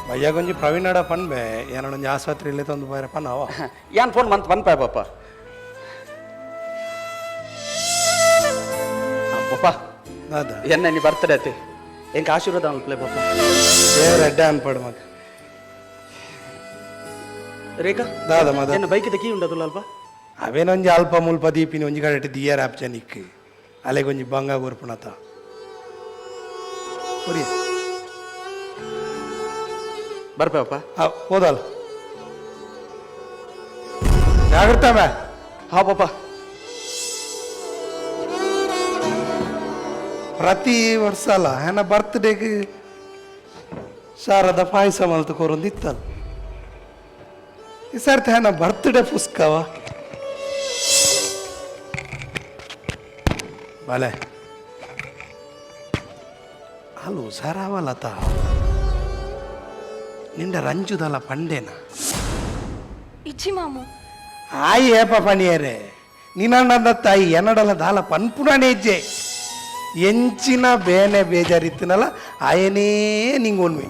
ಬಯ್ಯಾಗೊಂಜಿ ಪ್ರವೀಣಡ ಪನ್ಬೆ, ಏನೊಂಜಿ ಆಸ್ಪತ್ರೆ ಇಲ್ಲೇ ತಂದು ಬೈರಪ್ಪ ನಾವ. ಯಾನ್ ಫೋನ್ ಮಂತ್ ಪನ್ಪಾಯ ಪಾಪ. ಪಪ್ಪ. ದಾದ? ಎನ್ನ ನೀ ಬರ್ತಡೇ ಅತ್ತೆ, ಎಂಕ ಆಶೀರ್ವಾದ ಅನ್ಪ್ಲೆ ಪಾಪ. ದೇವ್ರ ಅಡ್ಡ ಅನ್ಪಡು ಮಗ. ರೇಖಾ. ದಾದ ಮದ? ಎನ್ನ ಬೈಕಿದ ಕೀ ಉಂಡದುಲ್ಲ ಅಲ್ಪ. ಅವೇನೊಂಜಿ ಅಲ್ಪ ಮುಲ್ಪ ದೀಪಿನ ಒಂಜಿ ಕಡೆ ದಿಯರ್ ಆಪ್ಚನಿಕ್ ಅಲೆಗೊಂಜಿ ಬಂಗ ಕೊರ್ಪುಣತ ಕೊರಿಯ. ಬರ್ಪೆ ಪಪ್ಪ. ಹೋದಲ್ಲ, ಜಾಗ್ರತೆ ಮೇ. ಹಾ ಪಪ್ಪ. ಪ್ರತಿ ವರ್ಷ ಅಲ್ಲ ನನ್ನ ಬರ್ತ್ಡೇಗೆ ಶಾರದ ಪಾಯಸ ಮಲ್ತು ಕೊರೊಂದಿತ್ತಲ್ಲ, ಈ ಸರ್ತಿ ನನ್ನ ಬರ್ತ್ಡೇ ಪುಸ್ಕವ. ಬಲೆ ಅಲ್ಲ, ಹುಷಾರಾವಲ್ಲತ ನಿಂಡ ರಂಜುದಲ್ಲ ಪಂಡೇನ? ಇಜ್ಜಿ ಮಾಮು. ಆಯಿ ಏಪ ಪಣಿಯರೆ, ನಿನ್ನ ತಾಯಿ ಎನ್ನಡಲ ದಾಲ ಪನ್ಪುಣನೇ ಹೆಜ್ಜೆ ಎಂಚಿನ ಬೇನೆ ಬೇಜಾರಿತ್ತಿನಲ್ಲ, ಆಯನೇ ನಿಂಗೆ ಒನ್ವೆ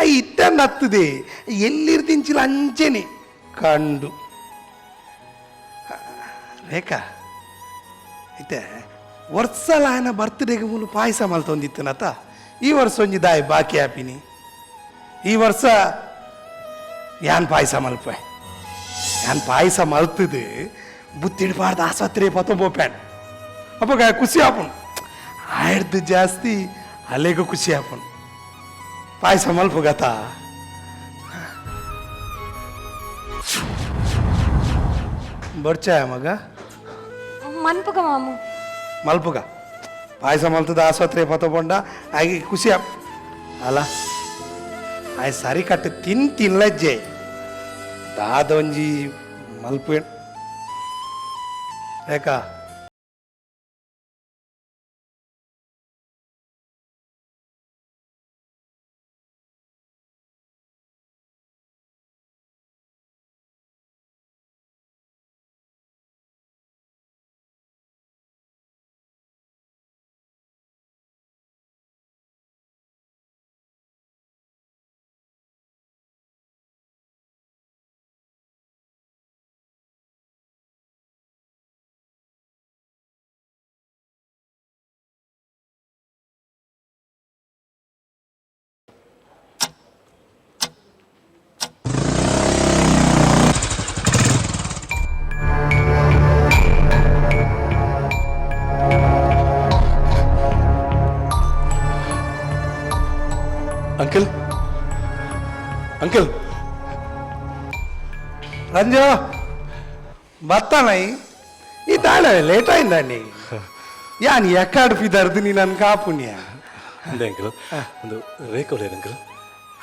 I ಇತ್ತ ನತ್ತದೆ ಎಲ್ಲಿರ್ದಿಂಚಿಲ್ಲ ಅಂಚೆನೆ ಕಂಡು. ರೇಖಾ, ಇತ್ತೆ ವರ್ಷಲ ಆಯನ ಬರ್ತ್ಡೇಗೆ ಮೂಲು ಪಾಯಸ ಮಲ್ತೊಂದಿತ್ತನತ, ಈ ವರ್ಷ ಒಂಜಿ ದಾಯಿ ಬಾಕಿ ಆಪಿನಿ. ಈ ವರ್ಷ ಯಾನ್ ಪಾಯಸ ಮಲ್ಪೆ, ಯಾನ್ ಪಾಯಸ ಮಲ್ತದು ಬುತ್ತಿಡ್ಬಾರ್ದು ಆಸ್ಪತ್ರೆ ಪತ್ತೊಂಬೋಪ್ಯಾನ್. ಅಪ್ಪಗ ಖುಷಿ ಆಪುಂಡು, ಆಯ್ದು ಜಾಸ್ತಿ ಅಲ್ಲೇಗೂ ಖುಷಿ ಆಪುಂಡು. ಪಾಯಸ ಮಲ್ಪು ಗತ. ಬೊಡ್ಚಾಯ ಮಗ? ಮನ್ಪುಗ ಮಾಮು. ಮಲ್ಪುಗ ಪಾಯಸ ಮಲ್ತದ ಆಸ್ಪತ್ರೆ ಪತ್ತೊಂಡ ಆಗಿ ಖುಷಿ ಆಪ್ ಅಲ್ಲ. ಆಯ್ ಸರಿ ಕಟ್ಟು ತಿನ್ ತಿನ್ಲಜ್ಜೆ ದಾದ ಒಂಜಿ ಮಲ್ಪು ರೇಖಾ. Uncle, uncle. ರಂಜು, ಬತ್ತಾನೈ ಈ ತಾಳೆ ಲೇಟ್ ಆయిందండి. ಯಾನ್ ಎಕ್ಕಾಡ್ ಫಿದರ್ದು ನೀ ನನ್ ಕಾಪುಣ್ಯ. ಅಂದೆ ಅಂಕಲ್, ಒಂದು ರೇಖಾ ಒಳ್ಳೆಯದು ಅಂಕಲ್.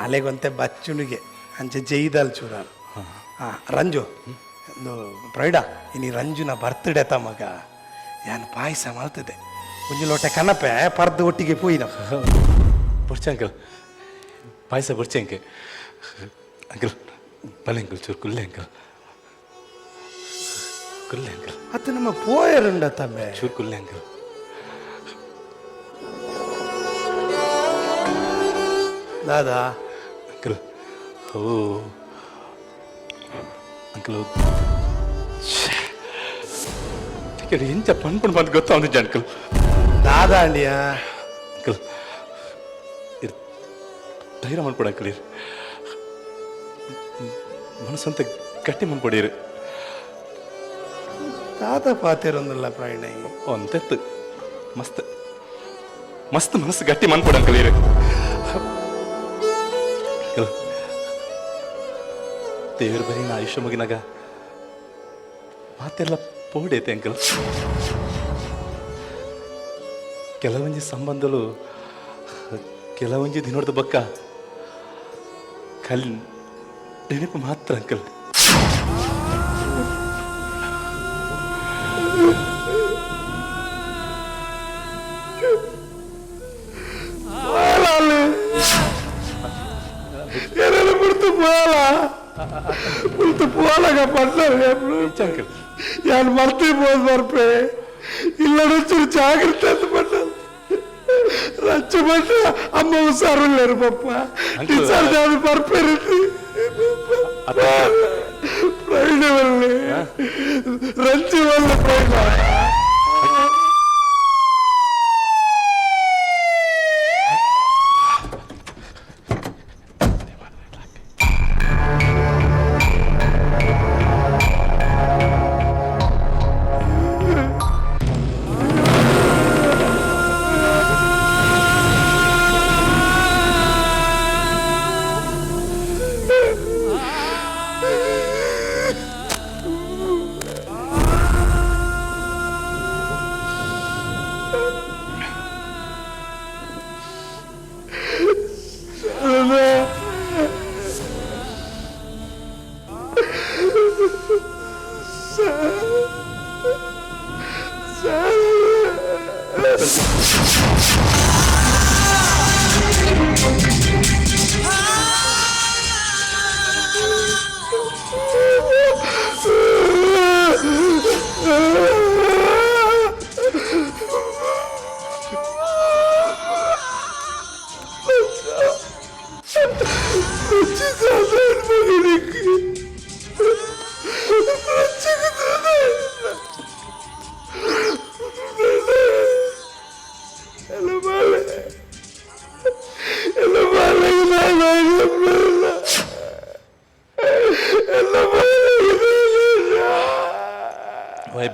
ಅಲೆಗೊಂತೆ ಬಚ್ಚುಣಿಗೆ ಅಂಚೆ ಜೈದಲ್ ಚೂರಾಲ್. ಹಾಂ ರಂಜು, ಒಂದು ಪ್ರೈಡ ಇನಿ ರಂಜುನ ಬರ್ತ್ಡೇ ಮಗ ಯಾನ್ ಪಾಯಸ ಮಲ್ತದೆ ಒಂಜಿ ಲೋಟೆ ಕನಪೆ ಪರ್ದು ಒಟ್ಟಿಗೆ ಪೋಯಿನ. ಬೊರ್ಚೆ ಅಂಕಲ್, ಪಾಯಸ ಬೊರ್ಚೆ ಅಂಕೆ. ಅಂಕಲ್ ಬಲೆ ಅಂಕಲ್, ಚೂರು ಕುಲ್ಲೆ ಅಂಕಲ್, ಕುಲ್ಲೆ ಅಂಕಲ್. ಅತ್ತ ನಮ್ಮ ಪೋಯರುಂಡ ತಮ್ಮೆ. ಚೂರು ಕುಲ್ಲೆ ಅಂಕಲ್. ದಾದಾ? ಅಂಕಲ್, ಓ ಅಂಕಲ್, ಎಂಚ ಪನ್ಪುಂಡು ಬಂದು ಗೊತ್ತಾವಂದಿಜ್ಜ ಅಂಕಲ್. ದಾದಾ ಅಂಡಿಯಾ? ಅಂಕಲ್, ಇರ್ ಧೈರ್ಯ ಮನ್ಪೊಡು ಅಂಕಲ್, ಇರ್ ಮನಸ್ಸಂತ ಗಟ್ಟಿ ಮನ್ಪೊಡಿರು. ತಾತ ಪಾತಿರೊಂದಿಲ್ಲ ಪ್ರಾಣ. ಒಂತೆತ್ತು ಮಸ್ತ್ ಮಸ್ತ್ ಮನಸ್ಸು ಗಟ್ಟಿ ಮನ್ಪೊಡು ಅಂಕಲ್, ಇರು. ಅಂಕಲ್, ದೇವ್ರ ಬರೀ ಆಯುಷ್ಯ ಮುಗಿನಾಗ ಮಾತೆಲ್ಲ ಪೋಡೈತೆ ಅಂಕಲ್. ಕೆಲವೊಂಜಿ ಸಂಬಂಧಲು ಕೆಲವೊಂಜಿ ದಿನೋಡ್ದ ಬಕ್ಕ ಕಲ್ ನೆನಪು ಮಾತ್ರ ಅಂಕಲ್. ಬಿಡ್ತು ಪೋಲ ಬಿಡ್ತು ಪೋಲಗ ಪಡ್ತಾರೆ. ಅಂಕಲ್, ಯಾರು ಮರ್ತಿ పోదు ಬರ್ಪೆ ಇಲ್ಲ, ಚೂರು ಜಾಗ್ರತೆ ಅಂತ ಪಡ್ತಾರೆ. ರಚ್ಚ ಪಟ್ಟ ಅಮ್ಮ ಹುಷಾರು లేరు ಪಪ್ಪ. ಟೀಚರ್ ಅದು ಬರ್ಪೇರಿ ಪ್ರೈಡವಲ್ಲಿ ರಂಚಿ ವಲ್ಲ ಪ್ರೈಡ.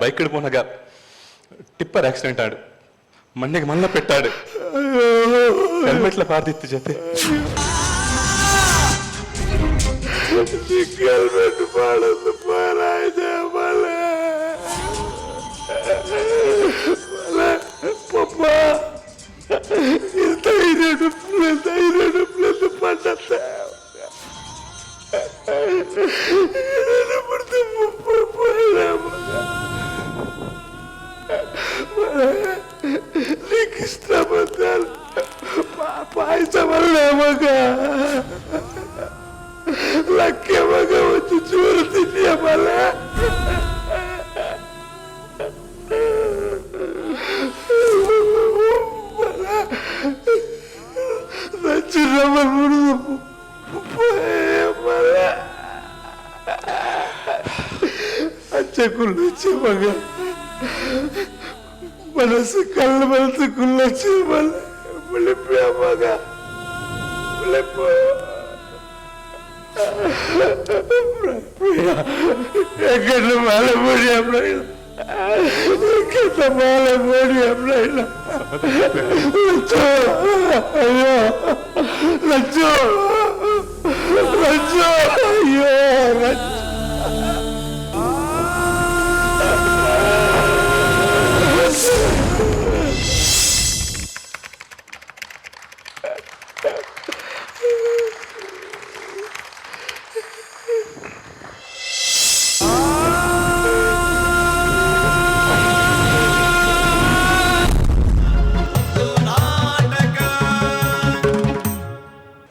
ಬೈಕ್ ಹಿಡ್ಕೊಂಡಾಗ ಟಿಪ್ಪರ್ ಆಕ್ಸಿಡೆಂಟ್ ಆಡು, ಮಣ್ಣಿಗೆ ಮಲ್ಲ ಪೆಟ್ಟಾಡು, ಹೆಲ್ಮೆಟ್ಲ ಪಾರ್ದಿತ್ತು ಜೊತೆ. ಹೆಲ್ಮೆಟ್ ಪಾಡೊಂದು ಪಾರಾಯ್ದೆ ಮಲೆ ಪಪ್ಪ. ಧೈರ್ಯ ಧೈರ್ಯ ಪಡ್ಡತ್ತೆ నీకు ఇష్టపడ్డాను పాయసం మగ లక్కే మగ వచ్చి చూరు తినే మళ్ళా అచ్చకుళ్ళొచ్చే మగ మనసు కళ్ళు మనసు కుళ్ళొచ్చే మళ్ళీ మగ ఎక్కడ మాల పోడి ఎక్కడ మాల పోడి అయ్యో లచ్చు లచ్చు అయ్యో లచ్చు.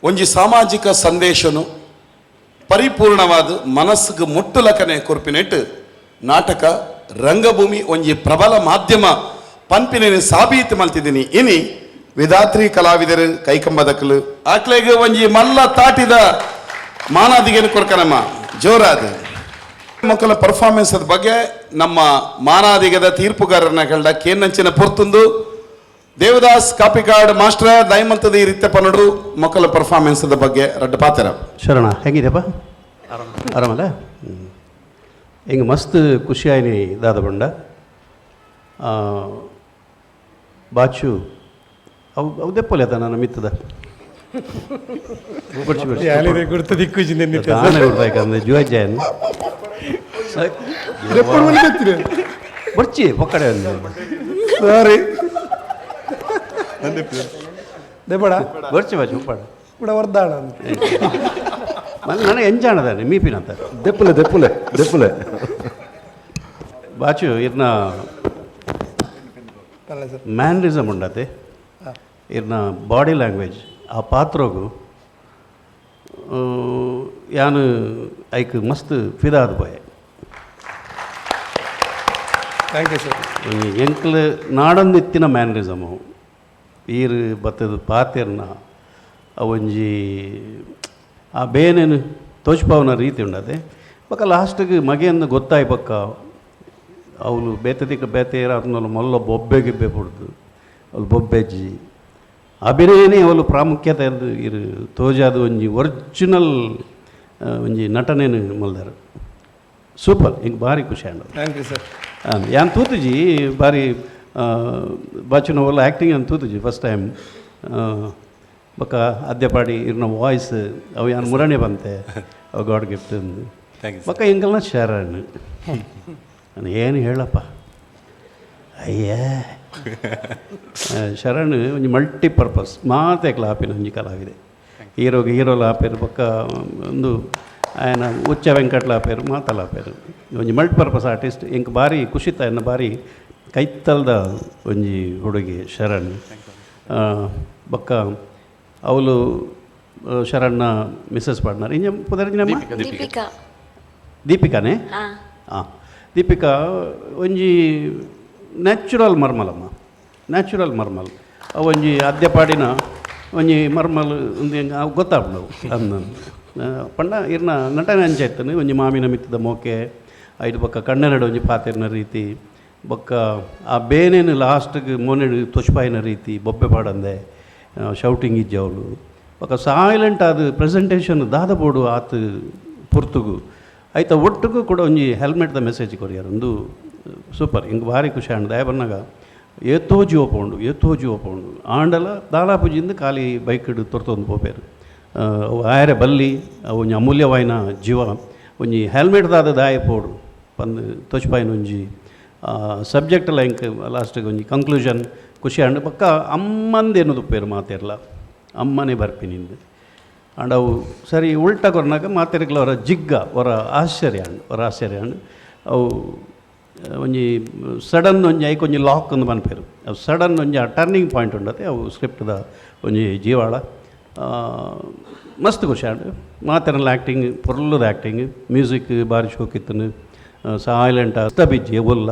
ಒಂಜಿ ಸಾಮಾಜಿಕ ಸಂದೇಶನು ಪರಿಪೂರ್ಣವಾದ ಮನಸ್ಸಿಗೆ ಮುಟ್ಟುಲಕನೆ ಕೊರ್ಪಿನೆಟ್ ನಾಟಕ ರಂಗಭೂಮಿ ಒಂಜಿ ಪ್ರಬಲ ಮಾಧ್ಯಮ ಪನ್ಪಿನ ಸಾಬೀತು ಮಲ್ತಿದ್ದೀನಿ. ಇನಿ ವಿಧಾತ್ರಿ ಕಲಾವಿದರು ಕೈಕಂಬದಕಲು ಆಕ್ಲೆಗ್ ಒಂಜಿ ಮಲ್ಲ ತಾಟಿದ ಮಾನಾದಿಗೆನು ಕೊರ್ಕನಮ್ಮ ಜೋರಾದ ಮಕ್ಕಳ ಪರ್ಫಾರ್ಮೆನ್ಸ್ ಬಗ್ಗೆ ನಮ್ಮ ಮಾನಾದಿಗದ ತೀರ್ಪುಗಾರರನ್ನ ಕಳ್ಳ ಕೇನಂಚಿನ ಪೊರ್ತುಂದು ದೇವದಾಸ್ ಕಾಪಿಕಾಡ್ ಮಾಸ್ಟರ್ ದಯಮಂತದ ಈ ರೀತಿಯ ಪನ್ನಡು ಮಕ್ಕಳ ಪರ್ಫಾರ್ಮೆನ್ಸ್ ಬಗ್ಗೆ ರಡ್ಡ ಪಾತ್ರ. ಶರಣ ಹೆಂಗಿದೆಯಪ್ಪ? ಆರಾಮಲ್ಲ? ಹಿಂಗೆ ಮಸ್ತ್ ಖುಷಿಯಾಯಿನಿ ದಾದ ಬಂಡ ಬಾಚು ಅವು ಅವು ದೆಪ್ಪಲೆ ಆತ ನನ್ನ ಮಿತ್ತದ ಬಡ್ಚಿ ಬಡ್ಚಿ. ಗುರ್ತು ದಿಕ್ಕುಜಿ. ದಾನ ಕೊಡ್ಬೇಕಂದ್ರೆ ಜುವಜ್ಜಾಯನ್ ಬರ್ಚಿ ಪಕ್ಕಡೆ ಒಂದು. ಸಾರಿ ದೆಬಡ. ಬರ್ಚಿ ಬಾಚು ಉಪ್ಪಾಡ. ಕೂಡ ವರ್ದಾಣ. ನನಗೆ ಎಂಜಾಣದಾನೆ ಮೀಪಿನಂತ. ದೆಪ್ಪುಲೆ ದೆಪ್ಪುಲೆ ದೆಪ್ಪುಲೆ. ಬಾಚು ಇರ್ನ ಸರ್ ಮ್ಯಾನರಿಸಮ್ ಉಂಡತೆ, ಇರ್ನ ಬಾಡಿ ಲ್ಯಾಂಗ್ವೇಜ್, ಆ ಪಾತ್ರಗು ಯಾನು ಐಕ್ ಮಸ್ತ್ ಫಿದಾ ಆದ್ ಪೋಯೆ. Thank you sir. ಎಂಕ್ಲು ನಾಡೊಂದಿತ್ತಿನ ಮ್ಯಾನರಿಸಮು ಈರು ಬತ್ತದ ಪಾತೆರ್ನ ಅವೊಂಜಿ ಆ ಬೇನೇನು ತೋಚ್ಪಾವನ ರೀತಿ ಉಂಡತೆ. ಬೊಕ ಲಾಸ್ಟಿಗೆ ಮಗೆಯನ್ನು ಗೊತ್ತಾಯ್ ಬೊಕ್ಕ ಅವಳು ಬೇತೆ ದಿಕ್ಕ ಬೇತೆ ಅದನ್ನೆಲ್ಲ ಮೊಲ್ಲ ಬೊಬ್ಬೆ ಗಿಬ್ಬೆ ಪುಡ್ದು ಅವಳು ಬೊಬ್ಬೆಜ್ಜಿ ಅಭಿನಯನೇ ಅವಳು ಪ್ರಾಮುಖ್ಯತೆ ಇರು ತೋಜಾದ ಒಂಜಿ ಒರಿಜಿನಲ್ ಒಂಜಿ ನಟನೆನು ಮಲ್ದಾರು. ಸೂಪರ್, ಹಿಂಗೆ ಭಾರಿ ಖುಷಿ ಆಂಡ್. Thank you sir. ಯಾನ್ ತೂತುಜಿ ಬಾರಿ ಬಾಚಿನ ಒಲ್ಲ ಆ್ಯಕ್ಟಿಂಗ್ ಅಂತ ತೂತುಜಿ ಫಸ್ಟ್ ಟೈಮ್. ಬೊಕ ಅದ್ಯಪಾಡಿ ಇರ್ನ ವಾಯ್ಸ್ ಅವು ಯಾನ್ ಮುರಣೆ ಬಂತೆ ಅವು ಗಾಡ್ ಗಿಫ್ಟ್. Thank you. ಬೊಕ ಎಂಕಲ್ನ ಶರಣ್ ನಾನು ಏನು ಹೇಳಪ್ಪ ಅಯ್ಯ ಶರಣ್ ಒಂಜಿ ಮಲ್ಟಿಪರ್ಪಸ್ ಮಾತೆಕ್ಲ ಆಪಿನ ಒಂಜಿ ಕಲಾವಿದೆ. ಹೀರೋಗೆ ಹೀರೋಲ ಆಪೇರು, ಬೊಕ್ಕ ಒಂದು ಆಯನ ಉಚ್ಚ ವೆಂಕಟ್ಲ ಆಪೇರು, ಮಾತಲ ಆಪೇರು. ಒಂಜಿ ಮಲ್ಟಿಪರ್ಪಸ್ ಆರ್ಟಿಸ್ಟ್. ಎಂಕ್ ಬಾರಿ ಖುಷಿತ ಎನ್ನ ಬಾರಿ ಕೈತಲ್ದ ಒಂಜಿ ಹುಡುಗಿ ಶರಣ್. ಬೊಕ್ಕ ಅವಳು ಶರಣ್ನ ಮಿಸಸ್ ಪಾರ್ಟ್ನರ್ ಇಂಜ ಪುದರ್ಜಿನಮ್ಮ? ದೀಪಿಕಾ. ದೀಪಿಕಾನೇ? ಹಾ. ಹಾಂ, ದೀಪಿಕಾ ಒಂಜಿ ನ್ಯಾಚುರಲ್ ಮರ್ಮಲಮ್ಮ, ನ್ಯಾಚುರಲ್ ಮರ್ಮಲ್. ಅವು ಒಂಜಿ ಅದ್ಯಪಾಡಿನ ಒಂಜಿ ಮರ್ಮಲ್ ಒಂದು ಹೆಂಗೆ ಅವು ಗೊತ್ತಾಪುಂಡು ಅಂದ ಪಂಡ ಇರ್ನ ನಟನೆ ಅಂಚ ಇತ್ತನು. ಒಂಜಿ ಮಾಮಿನ ಮಿತ್ತದ ಮೋಕೆ ಐದು, ಬೊಕ್ಕ ಕಣ್ಣೆರಡು ಒಂಜಿ ಪಾತೆರ್ನ ರೀತಿ, ಬೊಕ್ಕ ಆ ಬೇನೇನು ಲಾಸ್ಟ್ಗೆ ಮೋನೆಡು ತೊಚ್ಪಾಯಿನ ರೀತಿ, ಬೊಬ್ಬೆ ಪಾಡಂದೆ ಶೌಟಿಂಗ್ ಇಜ್ಜಿ ಅವಳು. ಬೊಕ್ಕ ಸೈಲೆಂಟ್ ಅದು ಪ್ರೆಸೆಂಟೇಷನ್ ದಾದ ಬೋಡು ಆತು ಪೊರ್ತುಗು ಆಯ್ತ ಒಟ್ಟುಗು ಕೂಡ ಒಂಜಿ ಹೆಲ್ಮೆಟ್ದ ಮೆಸೇಜ್ ಕೊರಿಯರ್ ಒಂದು ಸೂಪರ್. ಹಿಂಗೆ ಭಾರಿ ಖುಷಿ ಆಂಡ್. ದಯ ಬನ್ನಗ ಏತೋ ಜೀವ ಪೋಂಡು, ಏತೋ ಜೀವ ಪೋಂಡು ಆಂಡಲ ದಾಲಾಪುಜಿಂದ ಖಾಲಿ ಬೈಕ್ ತೊರ್ತೊಂದು ಪೋಪೇರು. ಅವು ಆಯರೆ ಬಲ್ಲಿ ಅವು ಒಂಜಿ ಅಮೂಲ್ಯವಾಯಿನ ಜೀವ. ಒಂಜಿ ಹೆಲ್ಮೆಟ್ ದಾದ ದಾಯ ಪೋಡು ಪಂದ್ ತೋಚ್ಪಾಯಿನ ಒಂಜಿ ಸಬ್ಜೆಕ್ಟ್ ಎಲ್ಲ ಇಂಕ್ ಲಾಸ್ಟಿಗೆ ಒಂಜಿ ಕಂಕ್ಲೂಷನ್ ಖುಷಿ ಆಂಡ್. ಬೊಕ್ಕ ಅಮ್ಮಂದೇನು ತುಪ್ಪೇರು ಮಾತೆರ್ಲ ಅಮ್ಮನೇ ಬರ್ಪಿನಿಂದು ಆಂಡ್ ಅವು ಸರಿ ಉಲ್ಟ ಕೊರ್ನಾಗ ಮಾತೆರ್ಗ್ಲ ಅವರ ಜಿಗ್ಗ ಅವರ ಆಶ್ಚರ್ಯ ಆಂಡ್, ಅವರ ಆಶ್ಚರ್ಯ ಆಂಡ್. ಅವು ಒಂಜಿ ಸಡನ್ ಒಂಜಿ ಐಕ್ ಒಂಜಿ ಲಾಕ್ ಒಂದು ಪನ್ಪೇರು, ಅವು ಸಡನ್ ಒಂಜಿ ಆ ಟರ್ನಿಂಗ್ ಪಾಯಿಂಟ್ ಉಂಡತೆ. ಅವು ಸ್ಕ್ರಿಪ್ಟ್ದ ಒಂಜಿ ಜೀವಾಳ ಮಸ್ತ್ ಖುಷಿ ಆಂಡ್. ಮಾತೆರ್ನಲ ಆ್ಯಕ್ಟಿಂಗ್ ಪೊರ್ಲುದ ಆ್ಯಕ್ಟಿಂಗ್, ಮ್ಯೂಸಿಕ್ ಬಾರಿ ಶೋಕಿತ್ತನು, ಸೈಲೆಂಟ್ ಅಸ್ತ ಬಿಜ್ಜಿ ಒಲ್ಲ.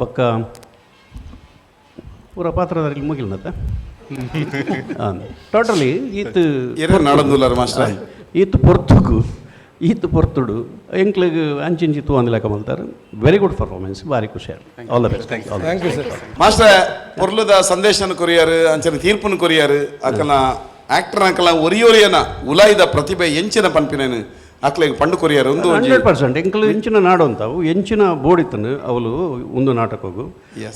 ಬೊಕ್ಕ ಪೂರ ಪಾತ್ರಧಾರಿ ಮುಗಿಲ್ನತ್ತ ಟೋಟಲಿ ಈತ್. ಏನೇ ನಾಡೊಂದುಲ್ಲರ್ ಮಾಸ್ಟರ್. ಈತ್ ಪೊರ್ತುಗು ಈತ್ ಪೊರ್ತುಡು ಎಂಕ್ಲೆಗ್ ಅಂಚಿಂಚಿ ತೂವಂದಿ ಲೆಕ್ಕ ಮಲ್ತಾರ್. ವೆರಿ ಗುಡ್ ಪರ್ಫಾರ್ಮೆನ್ಸ್, ಭಾರಿ ಖುಷಿ. All the best. Thank you sir. Master ಪೊರ್ಲುದ ಸಂದೇಶನ ಕೊರಿಯಾರು, ಅಂಚನೆ ತೀರ್ಪುನು ಕೊರಿಯಾರು. ಅಕಲ್ನ ಆಕ್ಟರ್ ಅಕಲ್ನ ಒರಿಯೊರಿಯನ ಉಲಾಯಿದ ಪ್ರತಿಭೆ ಎಂಚಿನ ಪನ್ಪಿನೇನು ಅಕ್ಲೆಗ್ ಪಂಡು ಕೊರಿಯಾರು ಒಂದು ಒಂಜಿ 100% ಎಂಕ್ಲು ಎಂಚಿನ ನಾಡು ಅಂತಾವು ಎಂಚಿನ ಬೋಡಿತ್ತನು ಅವಳು ಒಂದು ನಾಟಕಗು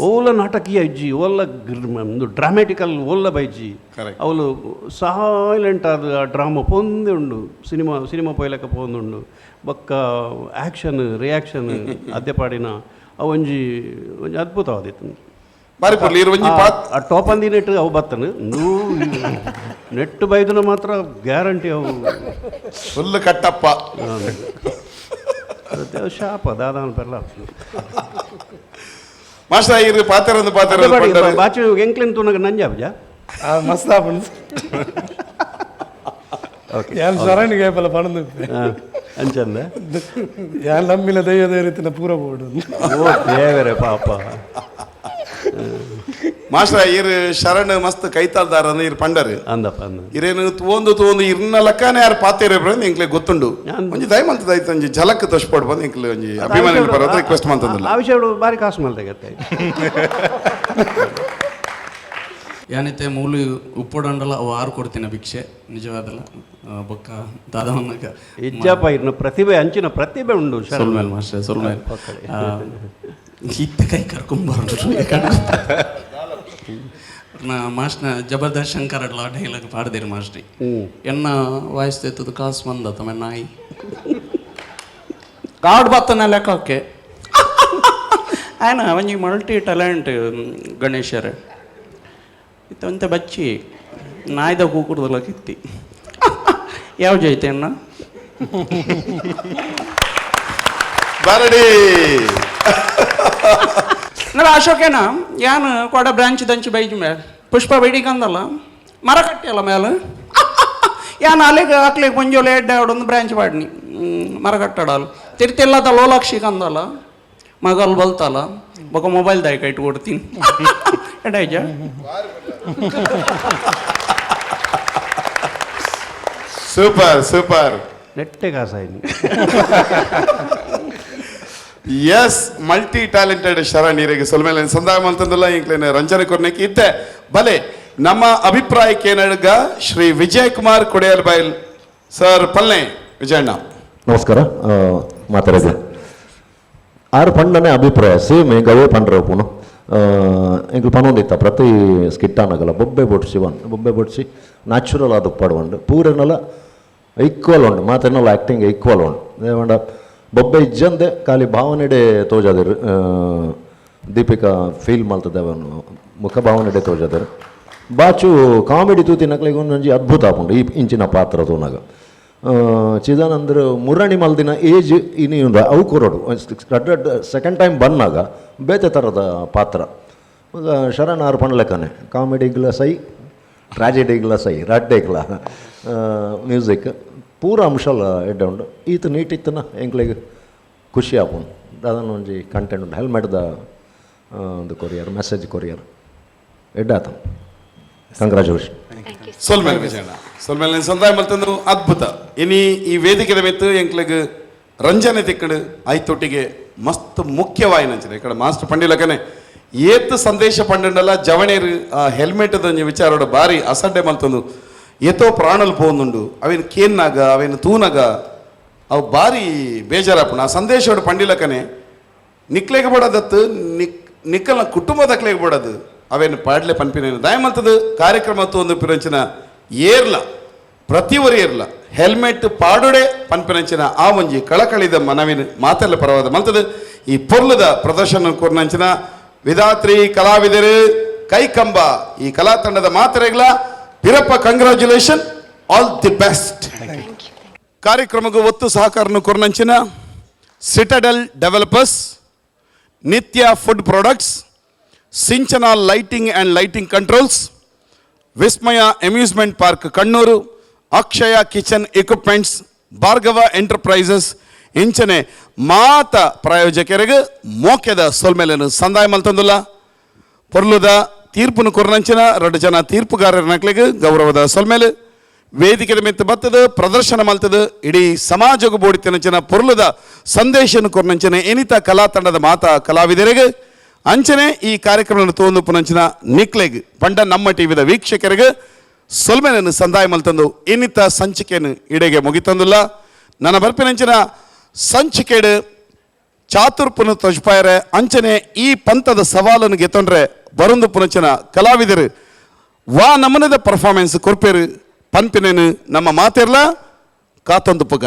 ಓಲ ನಾಟಕೀಯ ಇಜ್ಜಿ, ಓಲ್ಲ ಒಂದು ಡ್ರಾಮ್ಯಾಟಿಕಲ್ ಓಲ್ಲ ಬೈಜಿ. ಅವಳು ಸೈಲೆಂಟ್ ಆದ ಆ ಡ್ರಾಮಾ ಪೊಂದೆ ಉಂಡು, ಸಿನಿಮಾ ಸಿನಿಮಾ ಪೋಯ್ಲೆಕ್ಕ ಪೋಂದುಂಡು. ಬೊಕ್ಕ ಆ್ಯಕ್ಷನ್ ರಿಯಾಕ್ಷನ್ ಅದ್ಯಪಾಡಿನ ಅವು ಒಂಜಿ ಒಂಜಿ ಅದ್ಭುತವಾದಿತ್ತು. ಬಾರಿ ಪೊರ್ಲು ಇರು ಒಂಜಿ ಪಾತ್ ಆ ಟೋಪಂದಿ ನೆಟ್ ಅವು ಬತ್ತನು ನೂ ನೆಟ್ಟು ಬೈದನ ಮಾತ್ರ ಗ್ಯಾರಂಟಿ ಅವು. ಫುಲ್ ಕಟ್ಟಪ್ಪ. ಅದು ಶಾಪ ದಾದಾನ ಪೆರ್ಲ. ಮಾಸ್ಟರ್ ಇರು ಪಾತೆರೊಂದು ಪಾತೆರ ಪಂಡರು. ಬಾಚು ಎಂಕ್ಲೆನ್ ತೂನಗ ನಂಜಾಬ್ಜಾ. ಮಸ್ತ್ ಆಪುಂಡು. ಯಾನ್ ಸರಣಿಗೆ ಏಪಲ ಪಣಂದು ಅಂಚಂದ ಯಾನ್ ನಂಬಿನ ದೈವದ ರೀತಿನ ಪೂರ ಬೋಡು. ಓ ದೇವರೇ ಪಾಪ. ಮಾಸ್ಟರ್ ಇರ್ ಶರಣ್ ಮಸ್ತ್ ಕೈತಾಲ್ದಾರ ಇರ್ ಪಂಡರು. ಅಂದಪ್ಪ ಅಂದ. ಇರೇನು ತೋಂದು ತೋಂದು ಇರ್ನ ಲಕ್ಕನೆ ಯಾರು ಪಾತೇರೆ ಬ್ರೋ ಎಂಕ್ಲೆ ಗೊತ್ತುಂಡು. ಒಂಜಿ ದಯಮಂತದ ಐತೆ ಒಂಜಿ ಝಲಕ್ ತೋಷ್ಪೋಡ್ ಬಂದು ಎಂಕ್ಲೆ ಒಂಜಿ ಅಭಿಮಾನಿ ಬರೋದು ರಿಕ್ವೆಸ್ಟ್ ಮಾಡ್ತಂದಿಲ್ಲ. ಆ ವಿಷಯ ಬಾರಿ ಕಾಸು ಮಲ್ತೆ. ಯಾನಿತ್ತೆ ಮೂಲು ಉಪ್ಪುಡಂಡಲ ಅವು ಆರು ಕೊಡ್ತೀನಿ ಭಿಕ್ಷೆ ನಿಜವಾದಲ್ಲ ಬೊಕ್ಕ ದಾದವನ್ನಗ ಇಜ್ಜಪ್ಪ ಇರ್ನ ಪ್ರತಿಭೆ ಅಂಚಿನ ಪ್ರತಿಭೆ ಉಂಡು ಶರಣ್. ಸೊಲ್ಮೇಲ್ ಮಾಸ್ಟರ್ ಸೊಲ್ಮೇಲ್. ಇತ್ತ ಕೈ ಕರ್ಕೊಂಬರೋದು ನಾ ಮಾಸ್ಟ್ನ ಜಬರ್ದಸ್ತ್ ಶಂಕರ್ ಅಡ್ಲ ಡೈಲಾಗ್ ಪಾಡ್ದಿರಿ ಮಾಸ್ಟ್ರಿ. ಎನ್ನ ವಾಯ್ಸ್ ತೆತ್ತದು ಕಾಸು ಬಂದ ತಮ್ಮ ನಾಯಿ ಕಾಡು ಬತ್ತನ ಲೆಕ್ಕಕ್ಕೆ ಆಯ್ನ ಒಂಜಿ ಮಲ್ಟಿ ಟ್ಯಾಲೆಂಟ್ ಗಣೇಶರೇ ಇತ್ತಂತೆ ಬಚ್ಚಿ ನಾಯ್ದ ಕೂಕುಡ್ದಲ್ಲ ಕಿತ್ತಿ ಯಾವ ಜೈತೆ ಅಣ್ಣ ಬರಡಿ ನಾವು ಅಶೋಕೇನ ಯಾನು ಕೋಡ ಬ್ರಾಂಚ್ ದಂಚು ಬೈಜು ಮೇಲೆ ಪುಷ್ಪ ಬೇಡಿಕಂದಲ್ಲ ಮರ ಕಟ್ಟಿಯಲ್ಲ ಮೇಲೆ ಯಾನ್ ಅಲ್ಲಿಗೆ ಹಾಕ್ಲಿಕ್ಕೆ ಮುಂಜೋಲೆ ಎಡ್ಡೆ ಒಂದು ಬ್ರಾಂಚ್ ಪಾಡ್ನಿ ಮರ ಕಟ್ಟಡಲ್ಲ ತಿರ್ತಿಲ್ಲದ ಲೋಲಾಕ್ಷಿ ಕಂದಲ್ಲ ಮಗಲ್ ಬಲ್ತಲ್ಲ ಬೊಕ ಮೊಬೈಲ್ ದಾಯಕ ಇಟ್ಟು ಕೊಡ್ತೀನಿ ಎಡೈಜ. ಸೂಪರ್ ಸೂಪರ್ ನೆಟ್ಟೆ ಕಾಸಾಯಿನಿ. S multi talented Sharan ಇರೆಗೆ ಸೊಲ್ಮೇಲೆ ಸಂದಾಯ ಮಂತಂದಲ್ಲ ಇಂಕ್ಲೇನೆ ರಂಜನೆ ಕೊರ್ನೆಕ್ ಇತ್ತೆ ಬಲೆ ನಮ್ಮ ಅಭಿಪ್ರಾಯಕ್ಕೆ ನಡುಗ ಶ್ರೀ ವಿಜಯ್ ಕುಮಾರ್ ಕೊಡೆಯಲ್ ಬೈಲ್ ಸರ್ ಪಲ್ನೆ ವಿಜಯಣ್ಣ. ನಮಸ್ಕಾರ. ಮಾತಾಡಿದೆ ಆರು ಪಂಡನೆ ಅಭಿಪ್ರಾಯ ಸೇಮ್ ಗವೇ ಪಂಡ್ರೆ ಪುನು ಎಂಕ್ಲು ಪನೊಂದಿತ್ತ ಪ್ರತಿ ಸ್ಕಿಟ್ ಆನಗಲ ಬೊಬ್ಬೆ ಬೊಡ್ಸಿ ಒನ್ ಬೊಬ್ಬೆ ಬೊಡ್ಸಿ ನ್ಯಾಚುರಲ್ ಆದ ಉಪ್ಪಾಡು ಪೂರೆನಲ ಈಕ್ವಲ್ ಉಂಡು ಮಾತೆನಲ ಆ್ಯಕ್ಟಿಂಗ್ ಈಕ್ವಲ್ ಉಂಡು ದೇವಂಡ ಬೊಬ್ಬೆ ಇಜ್ಜಂದೆ ಖಾಲಿ ಭಾವನೆಡೆ ತೋಜಾದಿರು ದೀಪಿಕಾ ಫೀಲ್ ಮಲ್ತದೆ ಅವನು ಮುಖ ಭಾವನೆಡೆ ತೋಜಾದಿರು ಬಾಚು ಕಾಮಿಡಿ ತೂತಿನಕ್ಲೆಗ್ ಒಂದೊಂಜಿ ಅದ್ಭುತ ಆಪುಂಡು ಈ ಇಂಚಿನ ಪಾತ್ರ ತೂನಗ ಚಿದಾನಂದ್ರ ಮುರಣಿ ಮಲ್ದಿನ ಏಜ್ ಇನಿ ಉಂಡು ಅವು ಕೊರಡು ರಡ್ಡ್ ಸೆಕೆಂಡ್ ಟೈಮ್ ಬಂದಾಗ ಬೇತೆ ಥರದ ಪಾತ್ರ ಶರಣ್ ಆರ್ ಪಂಡ್ಲೆಕ್ಕನೆ ಕಾಮಿಡಿಗ್ಲ ಸೈ ಟ್ರಾಜಿಡಿಗ್ಲ ಸೈ ರಡ್ಡೆಗ್ಲ ಮ್ಯೂಸಿಕ್ ಪೂರ ಅಂಶಲ ಎಡ್ಡೆ ಉಂಡು ಈತ ನೀಟಿತ್ತನ ಎಂಕ್ಲೆಗ್ ಖುಷಿ ಆಪುಂಡು ದಾದನ ಒಂಜಿ ಕಂಟೆಂಟ್ ಉಂಡು ಹೆಲ್ಮೆಟ್ದ ಒಂದು courier message courier ಎಡ್ಡೆ ಆತ. ಕಂಗ್ರ್ಯಾಚುಲೇಷನ್. ಸೊಲ್ಮೇಲೆ ವಿಜಯಣ್ಣ ಸೊಲ್ಮೇಲೆ ಸಂದಾಯ ಮಲ್ತಂದ್ರು ಅದ್ಭುತ. ಇನಿ ಈ ವೇದಿಕೆದ ಮೆತ್ತು ಎಂಕ್ಲೆಗ್ ರಂಜನೆ ತಿಕ್ಕಡು ಐತೊಟ್ಟಿಗೆ ಮಸ್ತ್ ಮುಖ್ಯವಾಯಿನಂಚಿನ ಈ ಕಡೆ ಮಾಸ್ಟರ್ ಪಂಡಿಲಕನೆ ಏತ್ ಸಂದೇಶ ಪಂಡಂಡಲ ಜವಣೇರು ಆ ಹೆಲ್ಮೆಟ್ ಒಂಜಿ ವಿಚಾರೋಡು ಬಾರಿ ಅಸಡ್ಡೆ ಮಲ್ತಂದು ಏತೋ ಪ್ರಾಣಲ್ ಪೋಂದುಂಡು ಅವೇನು ಕೇನ್ನಾಗ ಅವೇನು ತೂನಾಗ ಅವು ಬಾರಿ ಬೇಜಾರಪ್ಪಣ ಆ ಸಂದೇಶೋಡು ಪಂಡಿಲಕನೆ ನಿಕ್ಲೆಗೆ ಬೋಡದತ್ತು ನಿಕ್ಕಲ್ನ ಕುಟುಂಬದಕ್ಲೆಗೆ ಬೋಡದು ಅವೇನು ಪಾಡ್ಲೆ ಪನ್ಪಿನೇನು ದಯಮಲ್ತದು ಕಾರ್ಯಕ್ರಮ ಒಂದು ಪಿರಂಚಿನ ಏರ್ಲ ಪ್ರತಿಯೊರಿ ಏರ್ಲ ಹೆಲ್ಮೆಟ್ ಪಾಡುಡೆ ಪನ್ಪಿನಂಚಿನ ಆ ಒಂಜಿ ಕಳಕಳಿದ ಮನವಿನ ಮಾತೆಲ್ಲ ಪರವಾದ ಮಲ್ತದು ಈ ಪೊರ್ಲದ ಪ್ರದರ್ಶನ ಕೋರ್ನಂಚಿನ ವಿಧಾತ್ರಿ ಕಲಾವಿದರು ಕೈಕಂಬ ಈ ಕಲಾ ತಂಡದ ಮಾತೆರೆಗ್ಲ Peerappa congratulation all the best. ಕಾರ್ಯಕ್ರಮಕ್ಕೆ ಒತ್ತು ಸಹಕಾರನು ಕೊರ್ನಂಚಿನ Citadel developers, Nithya food products, Sinchana lighting and lighting controls, Vismaya amusement park Kannur, Akshaya kitchen equipments, Bhargava enterprises ಇಂಚನೆ ಮಾತ ಪ್ರಾಯೋಜಕರಿಗೆ ಮೋಕೆದ ಸೊಲ್ಮೇಲನು ಸಂದಾಯ ಮಲ್ತಂದುಲ್ಲ. ಪೊರ್ಲುದ ತೀರ್ಪುನು ಕೊರ್ನಂಚಿನ ಎರಡು ಜನ ತೀರ್ಪುಗಾರರ ನಕ್ಲಿಗೆ ಗೌರವದ ಸೊಲ್ಮೇಲೆ ವೇದಿಕೆದ ಮಿತ್ತ ಬತ್ತದ ಪ್ರದರ್ಶನ ಮಲ್ತದ ಇಡೀ ಸಮಾಜಕ್ಕೆ ಬೋಡಿತಿನಂಚಿನ ಪೊರ್ಲುದ ಸಂದೇಶನ ಕೊರ್ನಂಚಿನ ಎನಿತ ಕಲಾ ತಂಡದ ಮಾತಾ ಕಲಾವಿದರಿಗೆ ಅಂಚನೆ ಈ ಕಾರ್ಯಕ್ರಮವನ್ನು ತೋಂದು ಪುನಂಚಿನ ನಿಕ್ಲೆಗ್ ಪಂಡ ನಮ್ಮ ಟಿವಿದ ವೀಕ್ಷಕರಿಗೆ ಸೊಲ್ಮೆನನ್ನು ಸಂದಾಯ ಮಲ್ತಂದು ಇನ್ನಿತ ಸಂಚಿಕೆಯನ್ನು ಇಡೆಗೆ ಮುಗಿತಂದುಲ್ಲ. ನನ್ನ ಬರ್ಪಿನಂಚಿನ ಸಂಚಿಕೆಡು ಚಾತುರ್ಪುನ ತೊಜ್ಪಾಯರೆ ಅಂಚನೆ ಈ ಪಂಥದ ಸವಾಲನ್ನು ಗೆತ್ತೊಂಡ್ರೆ ಬರಂದು ಪುನಂಚಿನ ಕಲಾವಿದರು ವಾ ನಮನದ ಪರ್ಫಾರ್ಮೆನ್ಸ್ ಕೊರ್ಪೇರು ಪನ್ಪಿನೇನು ನಮ್ಮ ಮಾತಿರ್ಲ ಕಾತೊಂದು ಪುಗ.